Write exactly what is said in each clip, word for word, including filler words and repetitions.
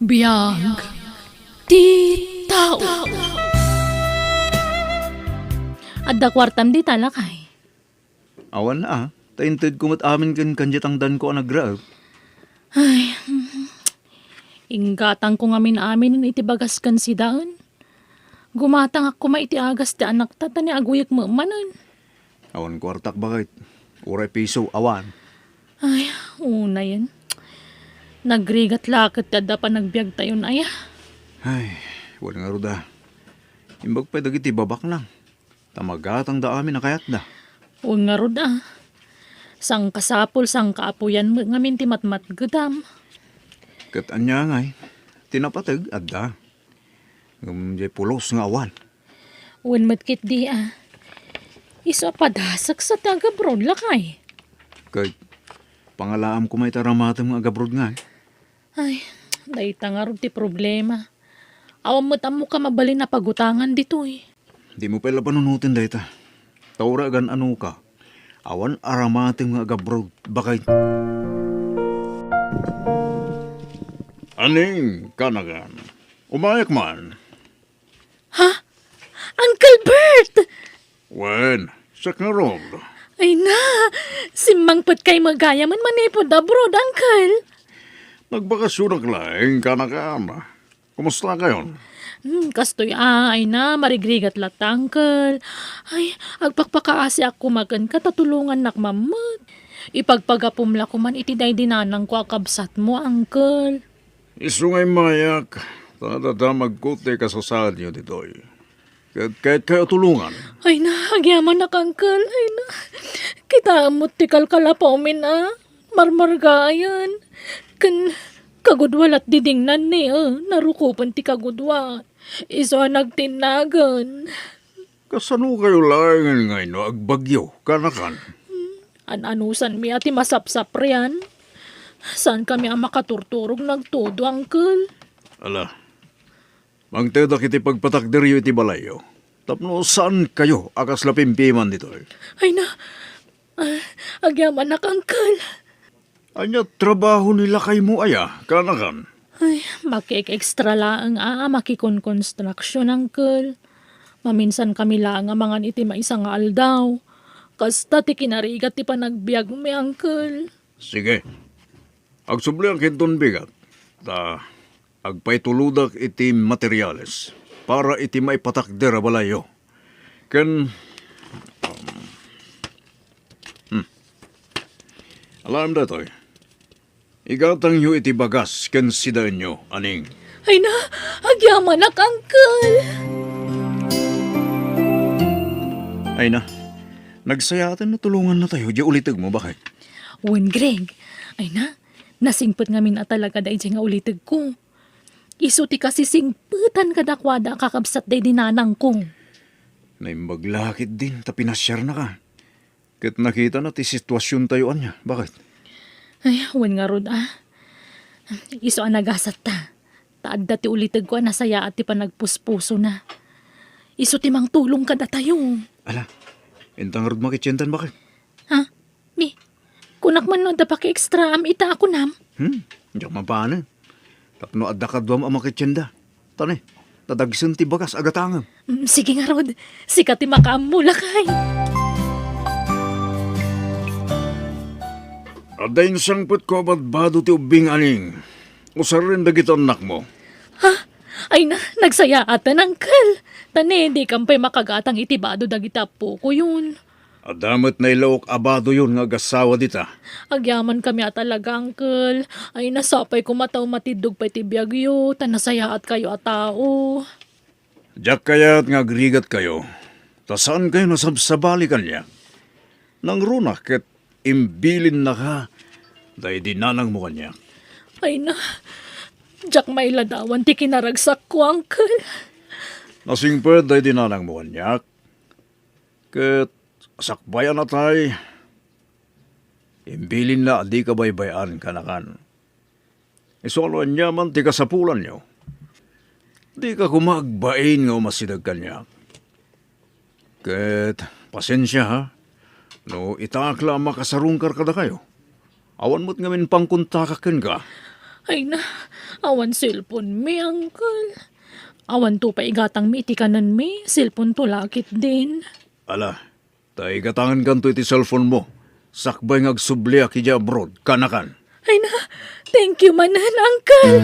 Biag ti tao. Adda kuartam dita, lakay? Awan a, ta intedko met amin ken kandiay tangdanko a nagraep. Ay, inggatangko ngamin amin iti bagas ken sidaen. Gumatangak koma iti agas ti anakta, ta ni aguyek met manen. Awan kuartak, baket. Uray piso, awan. Ay, unayen. Nagrigat la ket ti adda panagbiagtayon aya. Ay, wen ngarud a. Imbag pay dagiti babaknang. Ta magatangda amin a kayatda. Wen ngarud a. Sangkasapul, sangkaapuyan met ngamin ti matmatgedam. Ket ania ngay, ti napateg, adda. Ngem diay pulos nga awan. Wen met ketdi a. Isu a padasek sa ti agabroad, lakay. Ket pangalaam koma iti aramatem nga agabroad ngay. Ay, dayta ngarud ti problema. Awan met ammok a mabalin a pagutangan ditoy. Dimo pay la panunoten dayta. Ta uray agan-anoka, awan aramatem nga agabroad, baket. Aning, kanagan. Umayak man. Ha? Uncle Bert! Wen, siak ngarud. Ay na, simmangpetkay met gayamen manipud abroad, Uncle. Nagbakasyonak laeng, kanagan. Kumusta kayon? Hmm, kastoy a, ay na, marigrigat latta, Uncle. Ay, agpakpakaasiak koma kenka ta tulongannak man met. Ipagpagapum la koman iti daydi nanangko a kabsatmo, Uncle. Isu nga immayak, ta nadamagko ti kasasaadyo ditoy. Ket kayatkayo a tulongan. Ay na, agyamanak, Uncle. Ay na, kitaem met ti kalkalapawmin a marmargaayan. Ken kagudua la ti dingnan ni, a, narukopen ti kagudua. Isu a nagtinnagen. Kasano kayo laengen nga inno agbagyo, kanakan? An-anusanmi a ti masapsaprian. Saankami a makaturturog nagtudo, Uncle. Ala, mangtedak iti pagpatakderyo iti balayyo. Tapno saan kayo a kasla pimpiman ditoy. Ay na, ah, agyamanak, Uncle. Ania trabaho ni lakaymo aya, kanakan? Ay, makik-extra laeng a, a makikonkonstruksyon, Uncle. Maminsan kami laeng a mangan iti maysa nga aldaw. Kasta ti kinarigat ti panagbiagmi, Uncle. Sige. Agsubliak inton bigat. Ta agpaitulodak iti materiales para iti maipatakder a balayyo. Ken, um, hmm. Alaem daytoy. Igatangyo iti bagas ken sidaenyo, aning. Ay na, agyamanak, Uncle! Ay na, nagsayaaten no tulongannatayo diay ulitegmo, baket. Wen, Greg. Ay na, nasingpet ngamin a talaga daydiay nga ulitegko. Isu ti kasisingpetan kadakuada a kakabsat daydi nanangko. Naimbag la ketdin ta pinasiarnaka. Ket nakitana ti situasiontayo ania, baket? Ay, wen ngarud a. Isu a nagasatta. Ta adda ti ulitegko a nasayaat ti panagpuspusona. Isu ti mangtulong kadatayo. Ala, inta ngarud makitiendan, baket? Ha? Ni, kunak man no adda paki-extraam ita a kunam? Hmm, diak mapanen. Tapno adda kaduam a makitienda. Ta ni, nadagsen ti bagas a gatangem. Mm, sige ngarud, sika ti makaammo, lakay. Adda insangpetko a badbado ti ubbing, aning. Usaren dagiti annakmo. Ha? Ay na, nagsayaaten, Uncle. Ta ni, dikan pay makagatang iti bado dagiti appokoyon. Adda met nailaok a badoyon nga agassawa dita. Agyamankami a talaga, Uncle. Ay, nasapay koma ta umatiddog pay ti biagyo, ta nasayaatkayo a tao. Diak kayat nga agrigatkayo, ta saankayo nasabsabali kaniak. Nangruna ket imbilinnaka daydi nanangmo kaniak. Ay na, diak mailadawan ti kinaragsakko, Uncle. Nasingpet daydi nanangmo kaniak. Ket sakbay a natay, imbilinna a dika baybay-an, kanakan. Isu a no aniaman ti kasapulanyo, dika koma agbain nga umasideg kaniak. Ket pasensia, ha, no itaak la a makasarungkar kadakayo. Awan met ngamin pangkontakak kenka. Ay na, awan cellphone mi, Uncle. Awan to pay igatang mi iti kanen mi, cellphone to lakit din. Ala, ta igatangan kanto iti cellphone mo. Sakbay nga agsubliak idiay abroad, kanakan. Ay na, thank you manen, Uncle.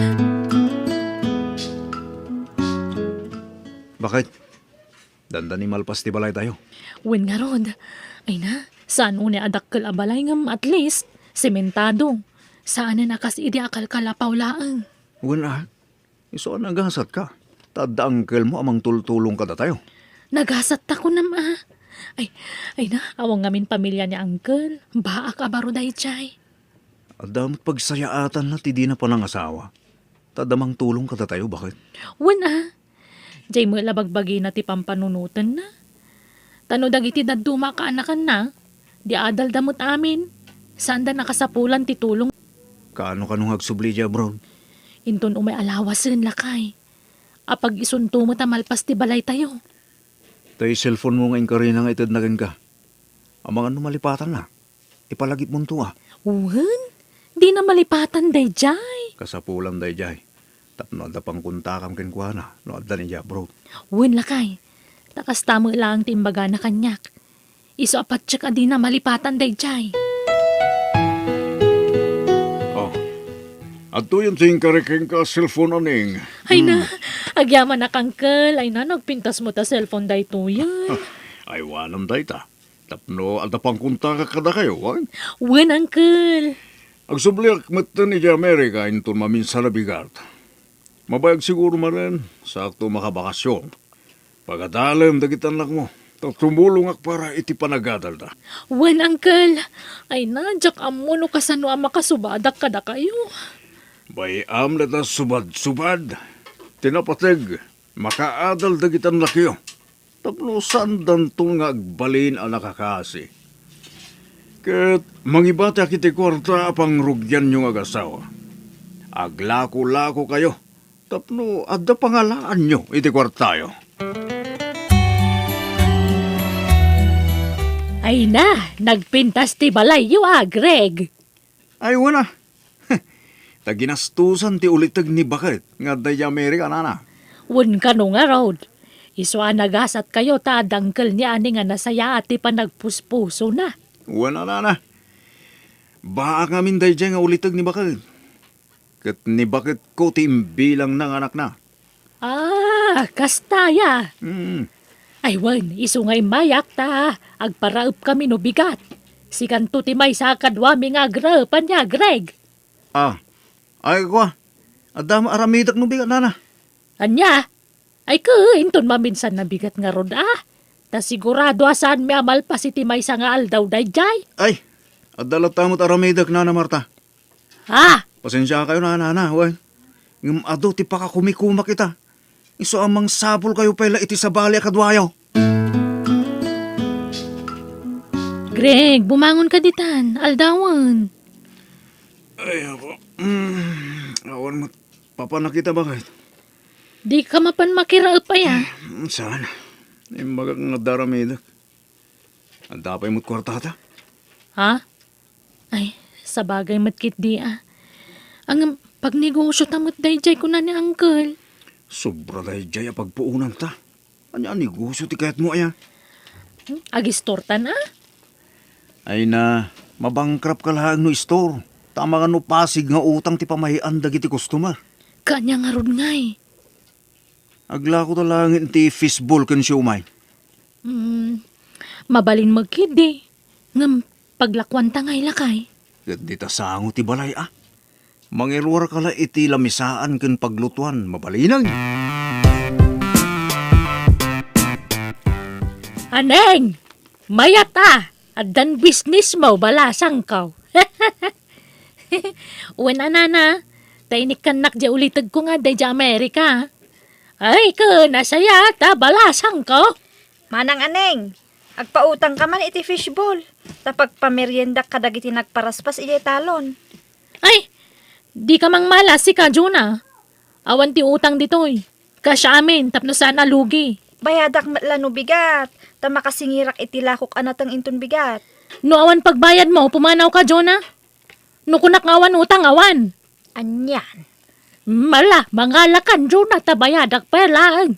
Bakit? Dandani malpas ti balaytayo. Wen ngarud. Ay na, saan unay a dakkel a balay ngem at least, sementado. Saanen a kas idi a kalkalapaw laeng. Wen a, isu a nagasatka. Ta adda uncle mo a mangtultulong kadatayo. Nagasatta kunam a. Ay, ay na, awan ngamin pamilia ni uncle. Baak a baro daydiay. Adda met pagsayaatanna ti dina panangasawa. Ta adda mangtulong kadatayo, bakit? Wen a. Jay met la bagbagina ti pampanunotenna. Ta no dagiti dadduma a kaanakanna, di adalda met amin. Saanda nakasapulan ti tulong. Kaano-kano nga agsubli idiay abroad? Inton umay a lawasen, lakay. Apag-isunto met a malpas ti balaytayo. Tay cellphone mo nga inkarina nga itedna kenka. Amangan no malipatanna. Ipalagipmonto a. Wen, dina malipatan daydiay. Kasapulan daydiay. Tapno adda pangkontakam kenkuana no adda idiay abroad. Wen, lakay. Ta kasta met laeng ti imbagana kaniak. Isu a patiek a dina malipatan daydiay. Oh. Adtoyen ti inkari kenka a cellphone, Aneng. Ay na, hmm, agyamanak, uncle. Ay na, nagpintas met a cellphone daytoyen. Aywanam dayta. Tapno adda pangkontakak kadakayo, wen? Wen, uncle. Agsubliak metten idiay Amerika inton maminsan a bigat. Mabayag siguro manen, saakto makabakasyon. Pagadalem dagiti annakmo, ta tumulongak para iti panagadalda. Wen, uncle. Ay na, diak ammo no kasano a makasubadak kadakayo. Bay-am la ta subad-subad. Ti napateg, makaadal dagiti annakyo. Tapno saandanto nga agbalin a nakakasi. Ket mangibatiak iti kuarta a pangrugianyo nga agasawa. Aglako-lakokayo tapno adda pangalaanyo iti kuartayo. Ay na, nagpintas ti balayyo a, Greg. Ay, wen a. Ta ginastusan ti uliteg ni baket nga adda idiay Amerika, nana. Wen kano ngarud, isu a nagasatkayo ta adda uncle ni Aneng a nasayaat ti panagpuspusona. Wen a, nana. Baak ngamin daydiay nga uliteg ni baket. Ket ni baketko ti imbilangna nga anakna. Ah, kasta aya. Mm. Ay wen, isu nga immayak ta agparaepkami no bigat. Sikanto ti maysa a kaduami nga agraep, ania, Greg? Ah, ay, kua. Adda met aramidek no bigat, nana. Ania? Ay, ke, inton maminsan a bigat ngarud a. Ta sigurado a saanmi a malpas iti maysa nga aldaw daydiay. Ay, adda latta met aramidek, Nana Marta. Ah! Pasensiakayo, Nana, wen. Ngem adu ti pakakumikumak ita. Isu a mangsapulkayo pay la iti sabali a kaduayo. Greg, bumangon ka ditan. Aldawen. Ay, ako. Mm, awan met papanakita, bakit? Di ka mapan makiraep aya? Saan? Imbagak nga daramidek. Adda pay met kuartata? Ha? Ay, sabagay met ketdi a. Ngem, pagnegosyo ta met daydiay kuna ni Uncle. Sobra daydiay a pagpuonanta. Ania a negosyo ti kayatmo aya? Hmm? Agistortan a? Ay na, mabankrupt ka laeng no istor. Ta amangan no pasig nga utang ti pamahian dagiti customer. Kaanya ngarud ngay? Aglako ta laeng iti fishball ken siomay. Hmm, mabalin met ketdi. Ngem paglakuanta ngay, lakay? Ket dita sango ti balay a. Mangiruarka la iti lamisaan ken paglutuan, mabalinen. Aneng! Mayat a! Addan business mo, balasangko. Wen a, nana, ta inikkannak diay ulitegko nga adda idiay Amerika. Ay, ken, nasayaat a, balasangko. Manang Aneng, agpautangka man iti fishball, ta pagpameriendak kadagiti nagparaspas idiay talon. Ay, dika mangmala, sika, Jonah. Awan ti utang ditoy. Cash amin, tapno saan a lugi. Bayadak met la no bigat, ta makasingirak iti lakok a nateng inton bigat. No awan pagbayadmo, pumanawka, Jonah. No kunak nga awan utang, awan. Anian? Mala, mangalakan, Jonah, ta bayadak pay laeng.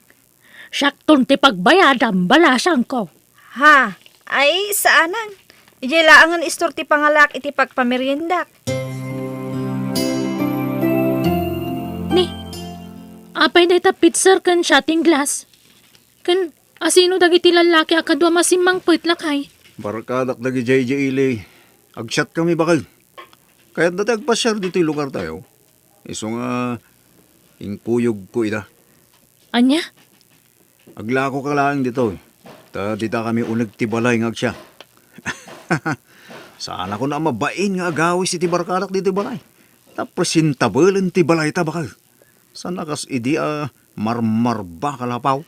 Siakton ti pagbayadam, balasangko. Ha? Ay, saanen. Idiay laengen istor ti pangalaak iti pagpameriendak. Ni, apay dayta pitser ken shotting glass? Ken asino dagiti lallaki a kadua masimmangpet, lakay? Barkadak dagidiay, Ili. Agsiatkami, baket. Kayatda ti agpasiar ditoy lugartayo. Isu nga, inkuyogko ida. Ania? Aglakoka laeng ditoy. Ta ditakami uneg ti balay nga agsiak. Saanakon a mabain nga agawis iti barkadak ditoy balay. Ta presentablen ti balayta, baket. Saan a kas idi a marmarbak a lapaw.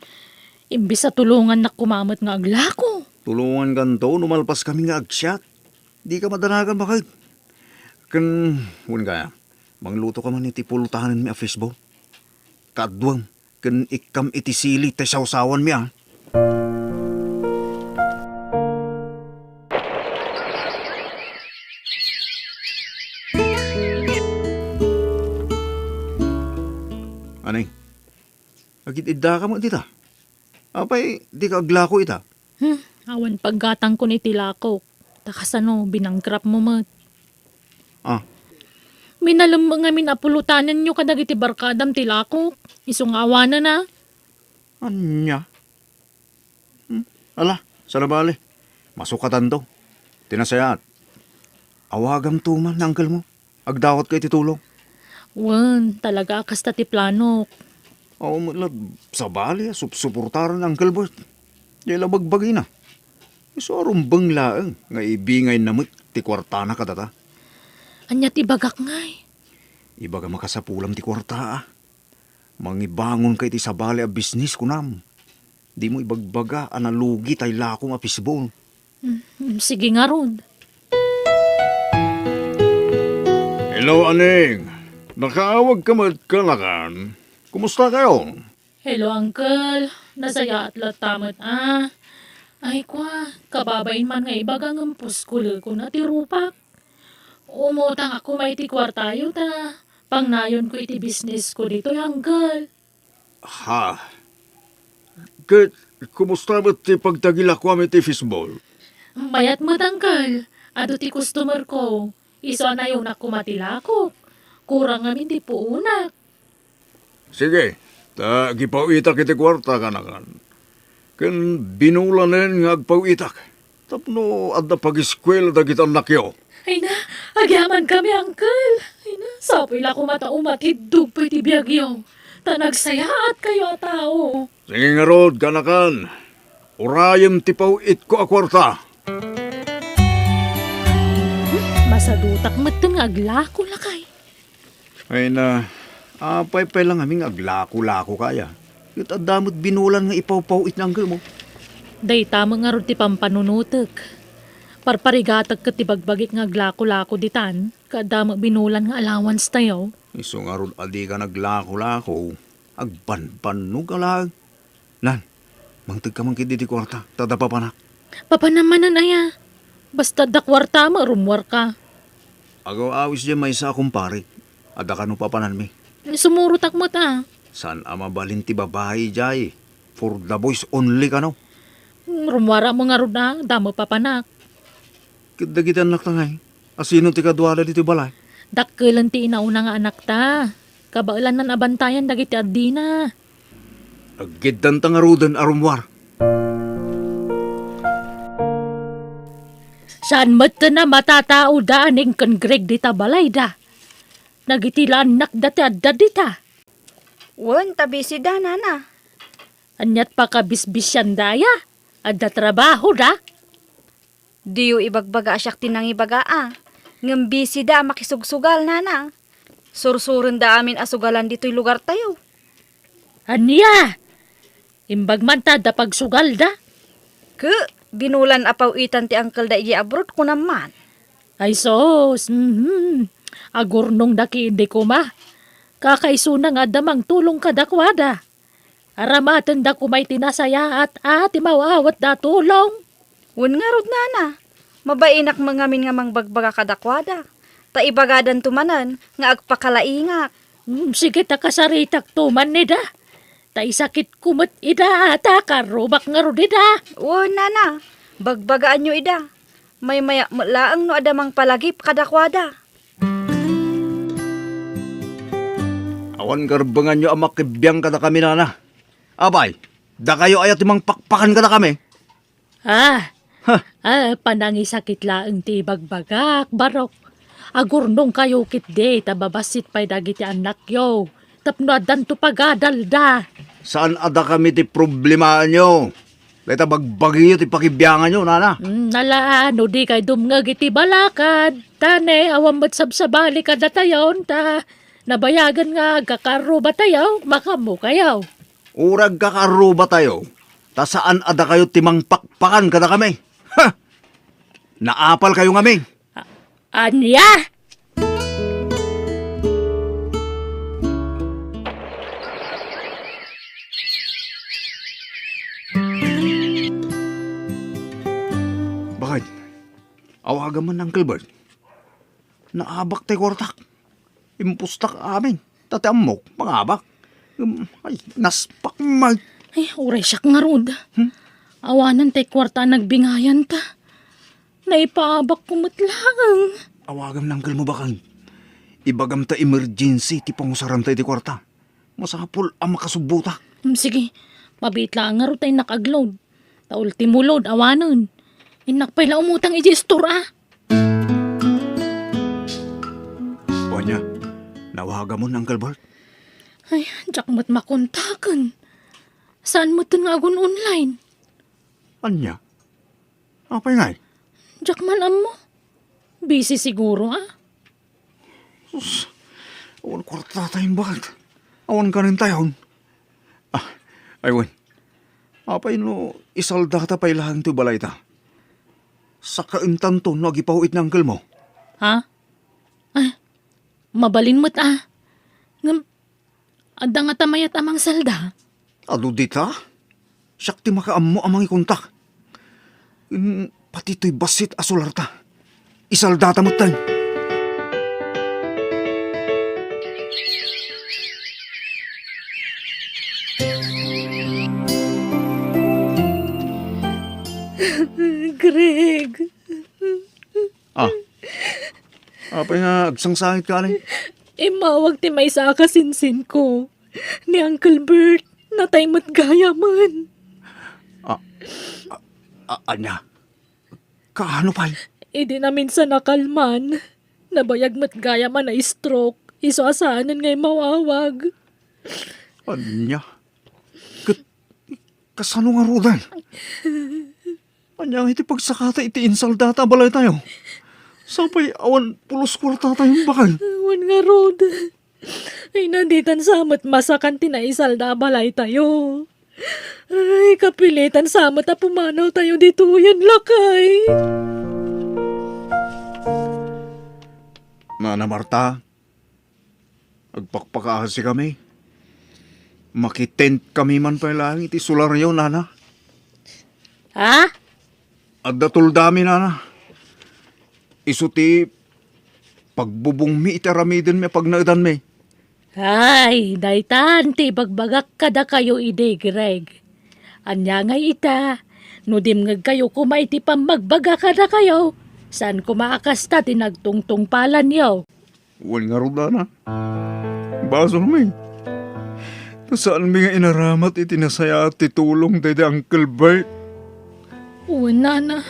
Imbes a tulongannak koma met nga aglako. Tulongankanto no malpaskami nga agsiak. Dika madanagan, baket. Ken, wen kaya, manglutoka man iti pulotanenmi a fishball. Kaaduam, ken ikkam iti sili ti sawsawanmi, a. Anay, agid-iddaka met dita? Apay, dika aglako ita? Hmm, awan paggatangkon iti lakok. Ta kasano, binangkrapmo met. Ah. Minalem ngamin a pulotanenyo kadagiti barkadam ti lakok. Isu nga awanen a. Ania? Hmm, ala, saan a bale. Masukatanto. Ti nasayaat, awagamto man ni unclemo. Agdawatka iti tulong. Wen, talaga a kasta ti planok. Awan met la sabali a supsuportaran ni Uncle Bert. Diay la bagbagina. Isu a rumbeng laeng nga ibingayna met ti kuartana kadata. Ania ti ibagak ngay? Ibagam a kasapulam ti kuarta, a. Mangibangonka iti sabali a bisnis, kunam. Dimo ibagbaga a nalugi tay lakom a fishball. Mm, sige ngarud. Hello, Aning. Nakaawagka met kanakan. Kumusta kayo? Hello, Uncle. Nasayaat latta met, a. Ay, kwa, kababain man nga ibaga ngem puskulekon a ti rupak. Umutang ako may ti kuartayo ta pangnayonko iti bisnisko ditoy, Uncle. Ha? Ket kumusta met ti pagtagilakuam iti fishball? Mayat met, Uncle. Adu ti customer ko. Isu a nayonak koma ti lakok. Kurang ngamin ti puonak. Sige, ta agipaw-itak iti kuarta, kanakan. Ken binulanen nga agpaw-itak. Tapno adda pagiskuela dagiti annakyo. Ay na, agyamankami, Uncle. Ay na, sapuy la koma ta umatiddog pay ti biagyo. Ta nagsayaatkayo a tao. Sige ngarud, kanakan. Urayem ti paw-itko a kuarta. Hmm, masadutak metten nga aglako, lakay. Ay na, apay pay la ngamin nga aglako-lako kaya. Ket adda met binulan nga ipawpaw-it ni unclemo. Dayta met ngarud ti pampanunotek. Parparigatek ket ti bagbagik nga aglako-lako ditan, ket adda met binulan nga allowance tayo. Isu ngarud a dika naglako-lako, agbanbannog a laeng. Nan, mangtegka man ketdi ti kuarta, ta adda papanak. Papanam manen aya? Basta adda kuarta met, rummuarka. Agaw-awis diay maysa a kumparik. Adda kano papananmi? Sumurotak met a. Saan a mabalin ti babai diay? For the boys only kano? Rummuarak met ngarud a, adda met papanak. Ket dagiti annakta ngay? Asino ti kaduada ditoy balay? Dakkelen ti inauna nga anakta. Kabaelannan a bantayan dagiti addina. Aggiddanta ngaruden a rummuar. Saan metten a matatao da Aning ken Greg dita balayda. Dagiti la annakda ti adda dita. Wen, ta busy da, nana. Aniat pakabisbisianda aya? Adda trabahoda? Diyo ibagbaga a siak ti nangibaga a, ngem busy da a makisugsugal, nana. Sursurenda amin a sugalan ditoy lugartayo. Ania? Imbag man ta adda pagsugalda? Ke, binulan a paw-itan ti uncle da idiay abroad, kunam man. Ay sus, mhm. Agurnongda ketdi koma. Kakaisuna nga adda mangtulong kadakuada. Aramatenda koma iti nasayaat a ti maaw-awatda a tulong. Wen ngarud, nana, mabainak met ngamin nga mangbagbaga kadakuada. Ta ibagadanto manen nga agpakalaingak. Mm, sige ta kasaritakto man ida. Ta isakitko met ida, ta karrubak ngarud ida. Wen, nana, bagbagaanyo ida. Maymayak met laeng no adda mangpalagip kadakuada. Awan garbenganyo a makibiang kadakami, nana. Apay, dakayo aya ti mangpakpakan kadakami? Ah, Ha? Ah, panangisakit laeng ti ibagbagak, barok. Agurnongkayo ketdi ta babassit pay dagiti annakyo tapno addanto pagadalda. Saan a dakami ti problemaanyo? Dayta bagbagiyo ti pakibianganyo, nana. Mm, ala, no di kay dumngeg iti balakad, ta ne, awan met sabsabali kadatayon, ta nabayagen nga agkakarrubatayo, makaammokayo. Uray agkakarrubatayo, ta saan a dakayo ti mangpakpakan kadakami. Ha! Naapalkayo ngamin. A-, ania? Bakit? Awagan man, Uncle Bert. Naabak ti kuartak. Impustak amin. Ta ti ammok, mangabak. Um, ay, naspak man. Ay, uray siak ngarud. Hmm? Awanen ti kuarta a nagbingayan ta. Naipaabakko met laeng. Awagam ni Uncle mo, bakit? Ibagam ta emergency ti pangusaranta iti kuarta. Masapul a makasubbotak. Hmm, sige. Mabiit laeng ngarud ta innak agload. Ta ultimo load, awanen. Innak pay la umutang iti store, a. O ania, nawagamon, Uncle Bert? Ay, diak met makontaken. Saan metten nga agun-online? Ania? Apay ngay? Diak man ammo. Busy siguro, a. Sus, awan kuartata imbag. Awan kanen tayon. Ah, ay wen. Apay no isaldata pay laeng ti balayta? Sakaentanto no agipawit ni uncle mo. Ha? Ah, mabalin met, a. Ngem, adda ngata mayat a mangsalda? Adu dita? Siak ti makaammo a mangikontak. Ken pati toy bassit a solarta. Isaldata metten. Greg. Ah. Apay nga agsangsangit ka, Aling? Immawag ti maysa a kasinsinko. Ni Uncle Bert, natay met gayamen. Ah, ah, ah, ania? Kaano pay? Idi naminsan a kalman, nabayag met gayamen a stroke, isu a saanen nga immawawag. Ania? Ket kasano ngaruden? Ania nga iti pagsakata iti insaldata a balaytayo? Sapay awan pulos kuartatayo imbag. Awan ngarud. Ay, na ditan sa met masakan ti naisalda a balaytayo. Ay, kapilitan sa met a pumanawtayo ditoyen, lakay. Nana Marta, agpakpakaasikami. Makitentkami man pay laeng iti solaryo, nana. Ha? Adda toldami, nana. Isu ti pagbubongmi iti aramidenmi a pagnaedanmi. Ay, daytan ti ibagbagak kadakayo idi, Greg. Ania ngay ita, no dimngegkayo koma iti pammagbaga kadakayo, saan koma a kasta ti nagtungtungpalanyo. Wen ngarud, nana. Basolmi. Ta saanmi nga inaramat iti nasayaat ti tulong daydi Uncle Bert. Wen, nana.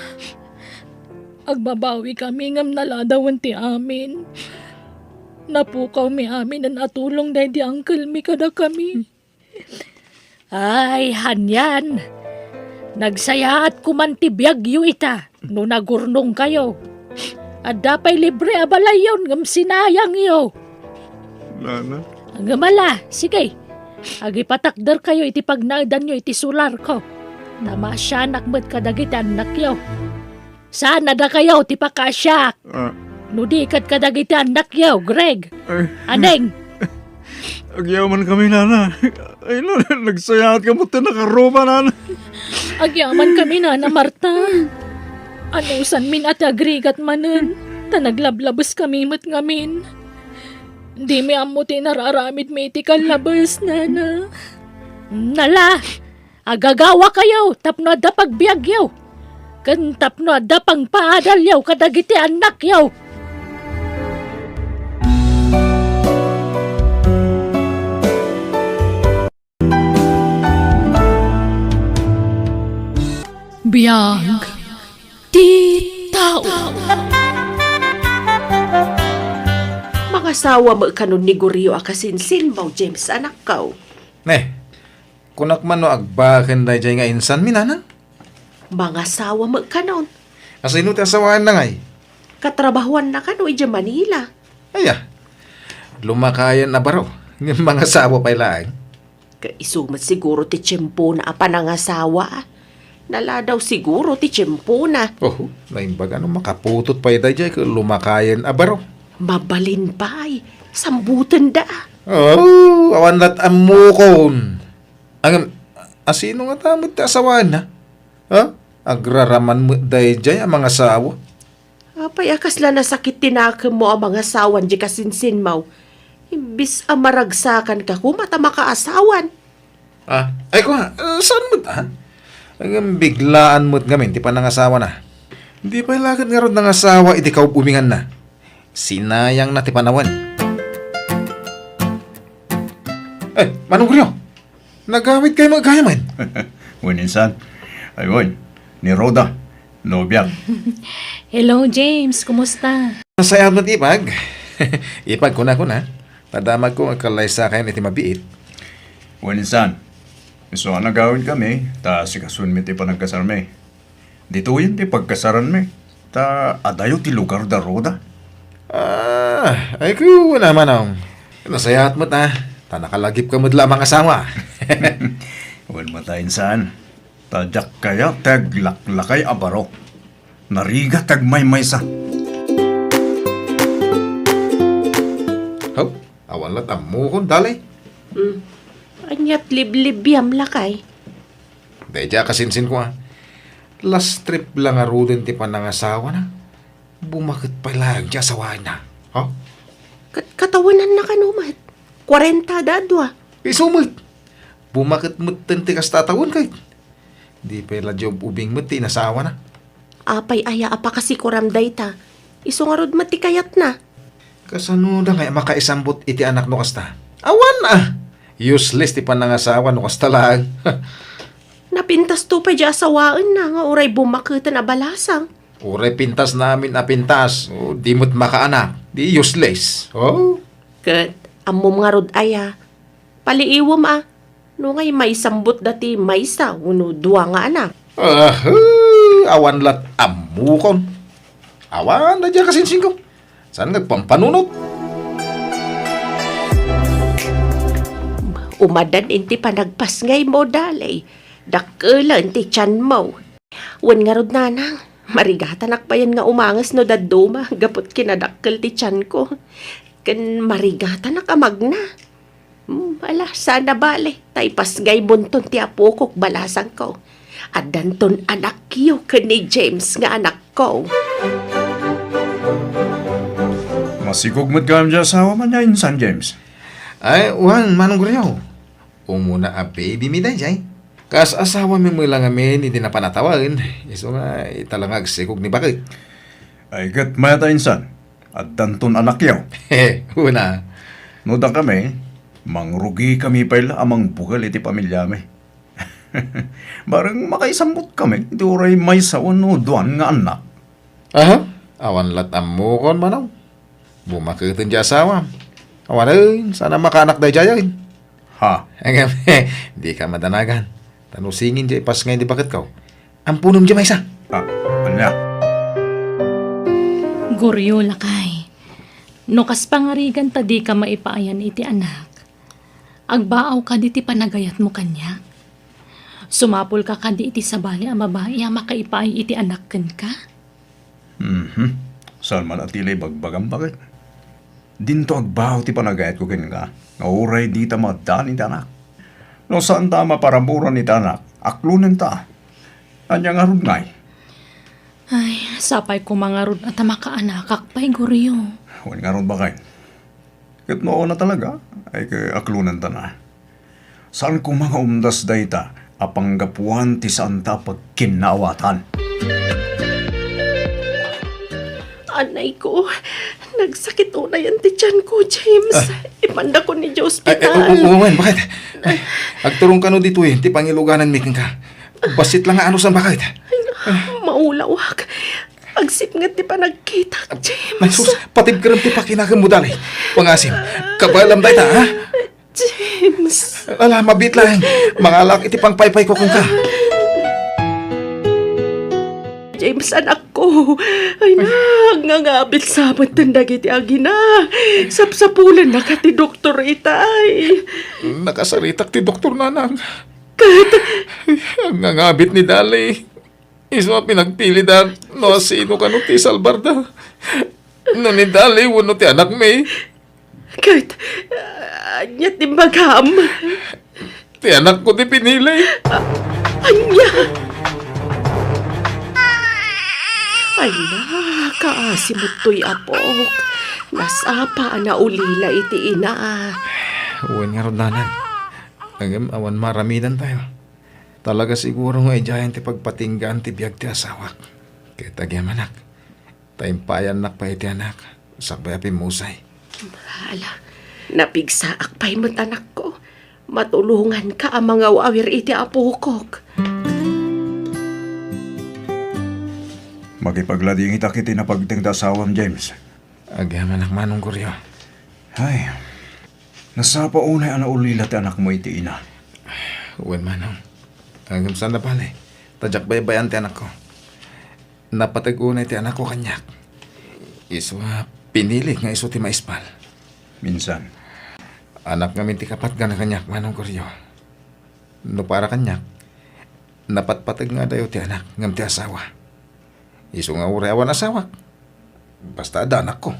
Agbabawikami ngem naladawen ti amin. Napukawmi aminen a tulong daydi uncle mi kadakami. Ay, anian. Nagsayaat koman ti biagyo ita no nagurnongkayo. Adda pay libre a balayyon ngem sinayangyo. Nana. Ngem ala, sige. Agipatakderkayo iti pagnaedanyo iti solarko. Ta maasianak met kadagiti annakyo. Saan a dakayo ti pakaasiak. Ah. No di ket kadagiti annakyo, Greg. Ay. Aneng? Agyamankami, nana. Ay, nana, nagsayaat ka met ti nakaruba, nana. Agyamankami, Nana Marta. Anusanmin a ti agrigat manen. Ta naglablabeskamin met ngamin. Dimi ammo ti inararamidmi iti kallabes, nana. Nala, agagawakayo tapno adda pagbiagyo, ken tapno adda pangpaadalyo kadagiti annakyo. Biag ti tao. Mangasawa met kanon ni Gorio a kasinsinmo, James, anakko. Ne, kunak man no agbaken daydiay nga insanmi, nanang? Mangasawa met kanon. Asino ti asawaenna ngay? Katrabahoanna kano idiay Manila. Aya, lumakayen a baro. Ngem mangasawa pay laeng. Ket isu met siguro ti tiempona a panangasawa. Naladaw siguro ti tiempona. Oho, naimbag a no makaputot pay daydiay ket lumakayen a baro. Mabalin pay, sambutenda. Oh, awan lat ammokon. Ngem, asino ngata met ti asawaenna? Ha? Agraraman met daydiay a mangasawa. Apay a kasla nasakit ti nakemmo a mangasawan diay kasinsinmo? Imbes a maragsakanka koma ta makaasawan. Ah, ay kua, eh, saan met, ah? Ngem biglaan met ngamin ti panangasawana. Di pay la ket ngarud nangasawa iti kaub-ubinganna. Sinayangna ti panawen. Eh, Manong Rio! Nagawidkayo met gayamen? Wen insan. Ay, wen. Ni Rhoda. Nobiak. Hello, James. Kumusta? Nasayaat met, Ipag. Ipag, kuna, kuna. Nadamagko nga kallaysakayon iti mabiit. Wen insan. Isu a nagawidkami, ta asikasoenmi ti panagkasarmi. Ditoyen ti pagkasaranmi, ta adayo ti lugar da Rhoda. Ah, ay, kuna, Manong. Nasayaat met, ah. Ta nakalagipka met la a mangasawa. Wen met, insan. Ta diak kayat ti aglaklakay a baro. Narigat ti agmaymaysa. Haw, awan lat ammokon, dali. Hmm. Aniat liblibiam, lakay? Daydiay a kasinsinko, ah. Last trip la ngaruden ti panangasawana. Bumaket pay laeng ti asawaenna. Ha? Kat-, katawenanna kano met? Kuarenta da dua. Isu met. Bumaket metten ti kasta a tawen, ket di pay la diay ub-ubing met ti inasawana. Apay aya a pakasikoram dayta? Isu ngarud met ti kayatna. Kasano da ngay a makaisambut iti anak no kasta? Awan, ah! Useless ti panangasawa no kasta laeng. Napintasto pay diay asawaenna nga uray bumaketen a balasang. Uray pintasna amin a pintas, o, di met makaanak, di useless. Oh? Ket, ammom ngarud aya, paliiwem a, no ngay maisambutda ti maysa wenno dua nga anak. Ah, eh, awan lat ammokon. Awan daydiay a kasinsinko. Saan nga agpampanunot? Umadan iti panagpasngaymo, dali. Dakkelen ti tianmo. Wen ngarud, nanang, marigatanak payen nga umanges no dadduma gapu ti kinadakkel ti tianko. Ken marigatanak a magna. Hmm, ala, saan a bale, ta ipasngaymonton ti apokok balasangko. Addanton anakyo ken ni James nga anakko. Masikog met gayam diay asawam ania insan, James? Ay, wen, Manong Guriaw. Umuna a baby mi daydiay. Kas asawami met la ngamin iti napan a tawen, isu nga ita la nga agsikog ni baket. Ay, ket mayat a insan, addanton anakyo. Una. No dakami, mangrugikami pay la a mangbukel iti pamiliami. Bareng makaisambutkami iti uray maysa wenno duan nga annak. Aha, awan lat ammokon, Manong. Bumaketen ti asawam. Awanen, saan a makaanak daydiay. Ha? Ngem, dika madanagan. Ta no singin diay ipasngay ti baketko, ampunem diay maysa. Ah, ania? Guryo, lakay. No kas pangarigan ta dika maipaayan iti anak, agbaaw kadi ti panagayatmo kaniak? Sumapulka kadi iti sabali a babai a makaipaay iti anak kenka? Mhm. Saan man a ti la ibagbagam, baket? Dinto agbaaw ti panagayatko kenka, nga uray dita maaddaan iti anak. No saanta a maparaburan iti anak, aklonenta. Ania ngarud ngay? Ay, sapay koma ngarud a ta makaanakak pay, Goryo. Wen ngarud, baket. Ket no una talaga, ay ket aklonenta na. Saan koma nga umdas dayta a panggapuan ti saanta a pagkinnaawatan. Anay ko, nagsakit unayan ti tiyan ko, James. Ah. Ipandakon idiay Ay, ay, ospital. Oo, oo, wen, baket? Ay, agturong kano ditoy, ti pangilugananmi kenka. Bassit la nga anusan, baket? Ay, maulawak. Agsipnget ti panagkitak, James. Ay, sus, patibkerem ti pakinakem mo, dali. Pangasim, kabaelam dayta, ha? James. Ala, mabiit laeng. Mangalak iti pangpaypayko kenka. James, anakko. Ay, nangangabit sa met dagiti agina. Sapsapulennaka ti doktor itay. Nakasaritak ti doktor, nanang. Ket? Nangangabit ni Dali. Isu a pinagpilida no asino kano ti salbarda. No ni Dali wenno ti anakmi. Ket, ah, ania ti imbagam? Ti anakko ti pinili. Ah, ania? Ay, nakaasi met toy apok. Nasapa a naulila iti ina. Wen ngarud, nanang. Ngem awan maaramidantayo. Talaga siguro nga idiayen ti pagpatinggaan ti biag ti asawak. Ket agyamanak, ta impayannak pay iti anak, sakbay a pimmusay. Ala, napigsaak pay met, anakko. Matulonganka a mangaw-awir iti apokok. Makipagladingitak iti napagteng ti asawam, James. Agyamanak, Manong Goryo. Ay, nasapa unay a naulila ti anakmo iti ina. Wen, Manong. Ngem saan a bale, ta diak baybay-an ti anakko. Napateg unay ti anakko kaniak. Isu a pinilik nga isu ti maispal. Minsan. Anak ngamin ti kapatgan a kaniak, Manong Goryo. No para kaniak, napatpateg nga adayo ti anak ngem ti asawa. Isu nga uray awan asawak, basta adda anakko.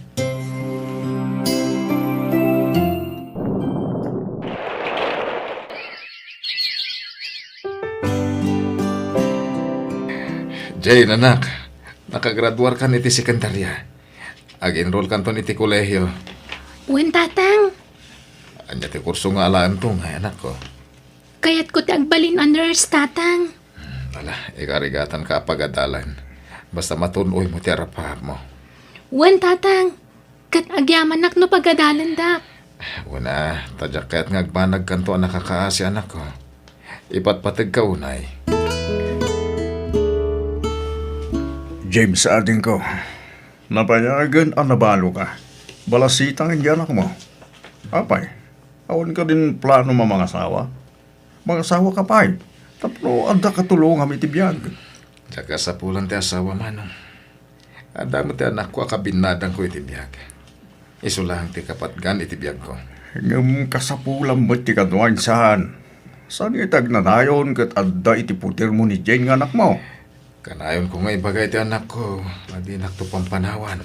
Jane, anak, nakagraduarkan iti sekundarya. Ag-enrollkanton iti kolehio. Wen, Tatang. Ania ti kurso nga alaento ngay, anakko? Kayatko ti agbalin a nurse, Tatang. Hmm, ala, ikarigatanka a pagadalan. Basta matun-oymo ti arap-arapmo. Wen, Tatang. Ket agyamanak no pagadalendak. Wen a, ta diak kayat nga agbanagkanto a nakakaasi, anakko. Ipatpategka unay. James, adingko. Nabayagen a nabaloka. Balasitang iti anakmo. Apay, awan kadin plano a mangasawa? Mangasawa ka pay, tapno adda katulongam iti biag. Diak kasapulan ti asawa, Manong. Adda met ti anakko a kabinnadangko iti biag. Isu laeng ti kapatgan iti biagko. Ngem kasapulam met ti kano, insan. Saan nga iti agnanayon ket adda iti putermo ni Jane nga anakmo? Kanayonko nga ibaga iti anakko a dinakto pampanawan.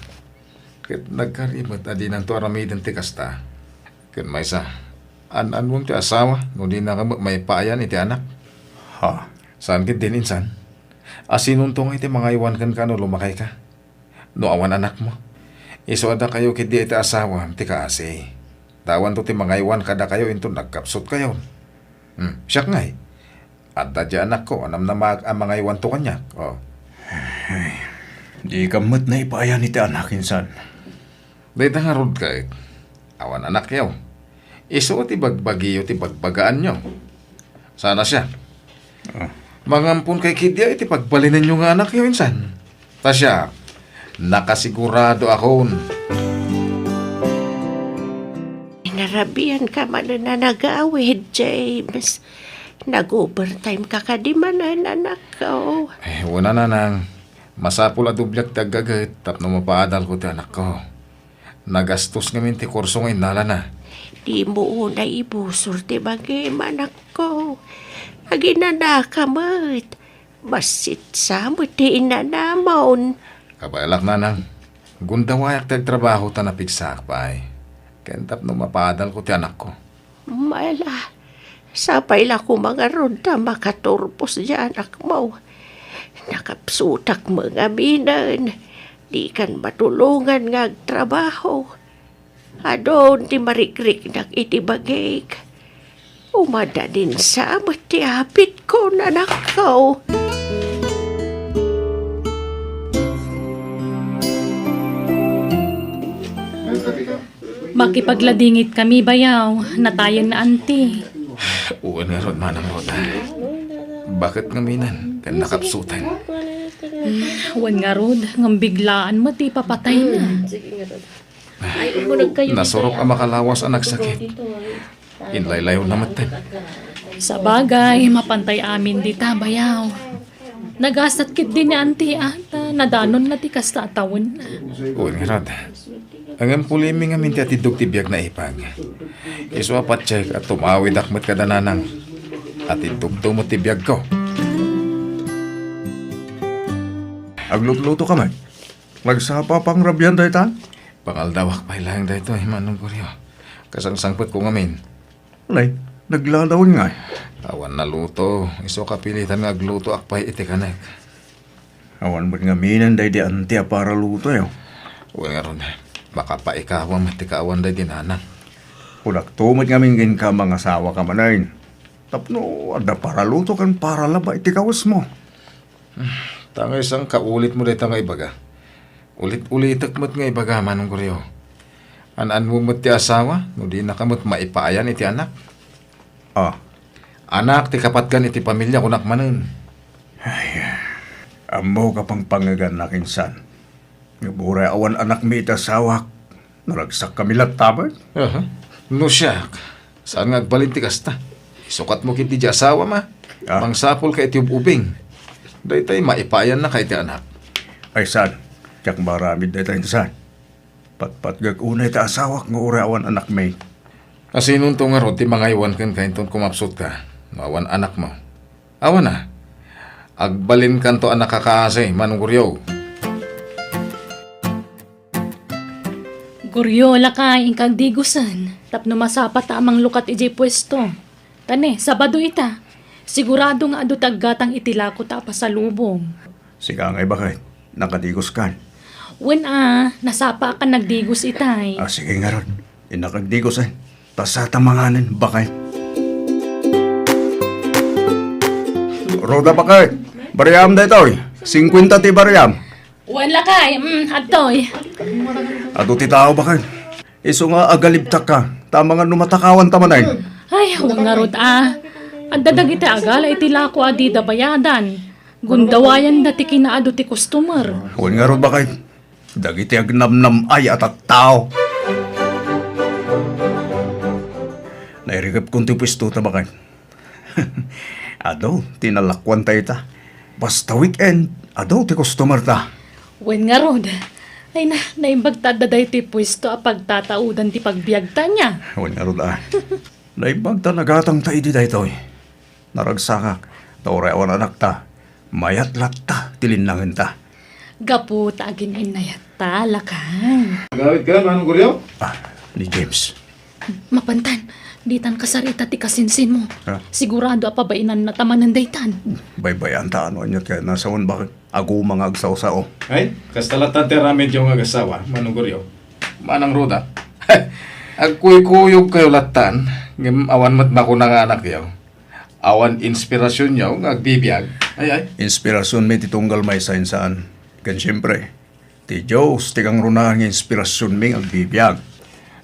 Ket nagkari met a dinanto aramiden ti kasta. Ket maysa, an-annuem ti asawa no dinaka met maipayan iti anak. Ha? Saan ketdin, insan? Asinonto nga iti mangaywan kenka no lumakayka? No awan anakmo, isu a dakayo ketdi iti asawam ti kaasi. Ta awanto ti mangaywan kadakayo inton nagkapsutkayo. Hmm, siak ngay, adda diay anakko a namnamaak a mangaywanto kaniak. Oh. Ay, dika met naipayan iti anak, insan. Dayta ngarud ket, awan anakyo. Isu ti bagbagiyo ti bagbagaanyo. Saan a siak? Ah. Mangampon kay ketdi iti pagbalinenyo nga anakyo, insan. Ta siak, nakasigurado akon. Narabian ka manen a nagawid, James. Nag-overtime ka kadi manen, anakko. Eh, wen a, nanang. Masapul a dobliak ti aggaget tapno mapaadalko ti anakko. Nagastos ngamin ti kurso nga innalana. Dimo unay ibusor ti bagim, anakko. Aginanaka met. Bassit sa met ti inanamon. Kabaelak, nanang. Gundawayak ti agtrabaho ta napigsaak pay. Ken tapno mapaadalko ti anakko. Ala, sapay la koma ngarud ta makaturpos diay anakmo. Nakapsutak met ngaminen, dikan matulongan nga agtrabaho. Adun ti marikriknak iti bagik. Umadanin sa met ti apitko, anakko. Makipagladingit kami, bayaw. Natayen na, anti. Wen ngarud, Manang Roda. Baket ngaminen ken nakapsutan. Wen ngarud, ngem biglaan met ti ipapatayna. Nasurok a makalawas a nagsakit. Inlaylayon na metten. Sabagay, mapantay amin dita, bayaw. Nagasat ketdi ni anti a, ta nadanonna ti kasta a tawenna. Wen ngarud. Ngem pulimi ngamin ti atiddog ti biag na ipag. Isu a patiek a tumawidak met kada nanang. Atiddogto met ti biagko. Aglutluto ka met? Nagsapa pangrabian dayta? Pangaldawak pay laeng daytoy, Manong Goryo. Kasangsangpetko ngamin. Nay, nagladawen ngay. Awan naluto. Isu a kapilitan nga aglutoak pay iti kanek. Awan met ngaminen daydi anti a paralutoyo. Wen ngarud, makapaikawa met ti kaawan daydi nanang. Kunakto met ngamin kenka, mangasawaka manen. Tapno adda paraluto ken paralaba iti kawesmo. Ta ngay saan kaulitmo dayta nga ibaga? Ulit-ulitek met nga ibaga, Manong Goryo. An-anmo met ti asawa, no dinaka met maipaayan iti anak. Ah. Anak ti kapatgan iti pamilia, kunak manen. Ay, ammok a pangpangegannak insan. Ngem uray awan anakmi iti asawak, naragsakkami latta met. Aha. No siak, saan nga agbalin ti kasta? Isukatmo ketdi diay asawam a. Ah. Mangsapulka iti ub-ubing. Daytay maipaayannaka iti anak. Ay, saan? Diak maaramid dayta insan. Patpatgek unay ti asawak nga uray awan anakmi. Asinonto ngarud ti mangaywan kenka inton kumapsutka no awan anakmo? Awan a. Agbalinkanto a nakakaasi, Manong Goryo. Goryo, lakay, inka agdigusen tapno masapata a manglukat idiay puesto. Ta ne, Sabado ita. Sigurado nga adu ti aggatang iti lakota a pasalubong. Sika ngay, baket, nakadiguskan? Wen a, nasapaakan nagdigus itay. Ah, sige ngarud. Innak agdigus, eh. Ta sata manganen, baket. Roda, baket. Bariam daytoy. Singkwenta ti bariam. Wen lakay, mm, adtoy. Adu ti tao, baket. Isu nga agalibtakka, ta amangan no matakawan ta manen. Ay, wen ngarud a. Adda dagiti agala iti lako a dida bayadan. Gundawayanda ti kinaadu ti customer. Wen ngarud, baket. Dagiti agnamnam-ay a tattao. Nairikepkon ti puesto ta, baket. Adu ti nalakuanta ita. Basta weekend, adu ti customer ta. Wen ngarud. Ay na, naimbag ta adda daytoy puesto a pagtataudan ti pagbiagta nia. Wen ngarud a. Naimbag ta nagatangta idi daytoy. Naragsakak, ta uray awan anakta, mayat latta ti linnangenta. Gapu ta agin-innayatta, lakay. Agawidka, Manong Goryo? Ah, ni James. Mapantan, ditan kasarita ti kasinsinmo. Ha? Sigurado a pabainanna ta manen daytan. Baybay-anta no aniat kayatna, saan, baket? Aguma nga agsao-sao. Ay, kasta lattan ti aramidyo nga agasawa, Manong Goryo. Manang Roda. Agkuykuyogkayo lattan, ngem awan met makuna nga anakyo. Awan inspirasionyo nga agbibiag. Ay, ay. Inspirasionmi ti tunggal maysa insan. Ken siempre, ti Dios ti kangrunaan nga inspirasionmi nga agbibiag.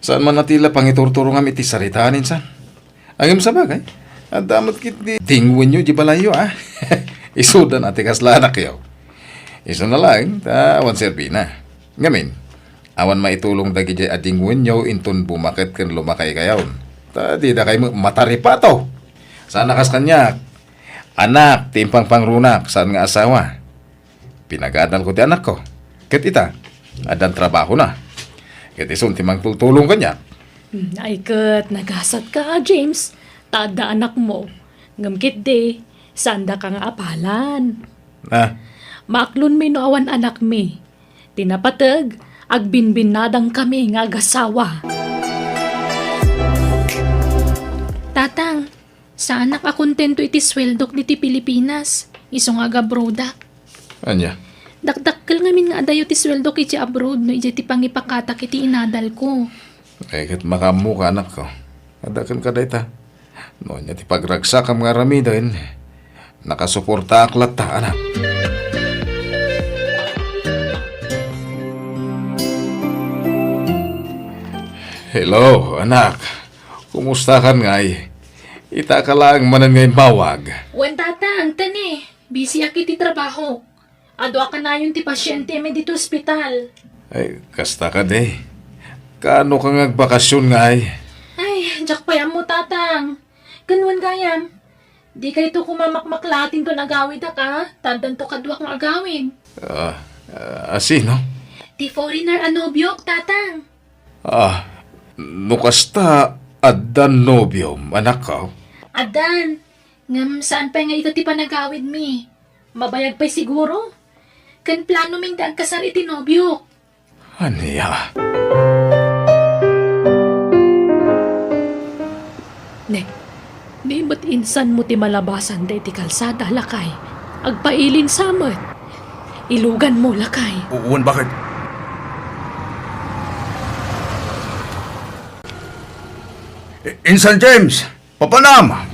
Saan man a ti la pangiturturongam iti saritaan insan. Ngem sabagay, adda met ketdi dingwenyo di balayyo, a. Isudan a ti kasla anakyo. Isuna laeng, ta awan serbina. Ngamin, awan maitulong dagidiay a dingwenyo inton bumaket ken lumakaykayon. Ta didakay met mataripato. Saan a kas kaniak. Anak ti impangpangrunak, saan nga asawa. Pinagadalko ti anakko. Ket ita, addan trabahona. Ket isun ti mangtultulong kaniak. Hmm, ay ket, nagasatka, James. Ta adda anakmo. Ngem ketdi, saandaka nga apalan. Ah. Maaklonmi no awan anakmi. Ti napateg, agbinbinnadangkami nga agasawa. Tatang, saanak a kontento iti sueldok diti Pilipinas, isu nga agabrodak. Ania? Dakdakkel ngamin nga adayo ti sueldo iti abroad no idiay ti pangipakatak iti inadalko. Ay, ket makaammoka, anakko. Adda kenka dayta. No ania ti pagragsakam nga aramiden, nakasuportaak latta, anak. Hello, anak. Kumustakan ngay? Itaka laeng manen nga immawag. Wen, Tatang, tani. Busyak iti trabaho. Adu a kanayon ti pasientemi ditoy ospital. Ay, kasta kadi. Kaano ka nga agbakasyon ngay? Ay, diak pay ammo, Tatang. Ken wen gayam, dikayto koma makmaklaat inton agawidak a, ta addanto kaduak nga agawid. Ah, ah, a sino? Ti foreigner a nobiok, Tatang. Ah, no kasta, addan nobiom, anakko? Addan. Ngem saan pay nga ita ti panagawidmi? Mabayag pay siguro? Ken planomi nga agkasar iti nobiok. Ania? Ne, ni met insanmo ti malabasan daydi kalsada, lakay. Agpailinsa met. Iluganmo, lakay. Wen, bakit? I-, Insan James! Papanam!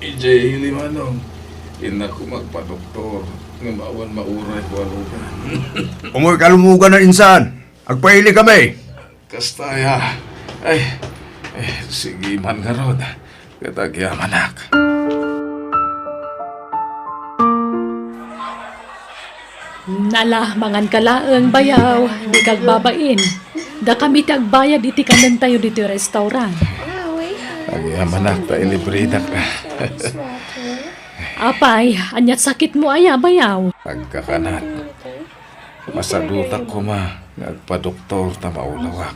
Idiay ili, Manong. Innak koma agpadoktor, ngem awan mauray ko a lugan. Umoy ka lumugan a, insan. Agpaili kami. Kasta aya. Ay, ay, sige man ngarud. Ket agyamanak. Nala, manganka laeng, bayaw, dika agbabain. Dakami ti agbayad iti kanentayo ditoy restaurant. Agyamanak ta ilibredak. Apay, aniat sakitmo aya, bayaw? Agkakanat. Masadutak koma nga agpadoktor ta maulawak.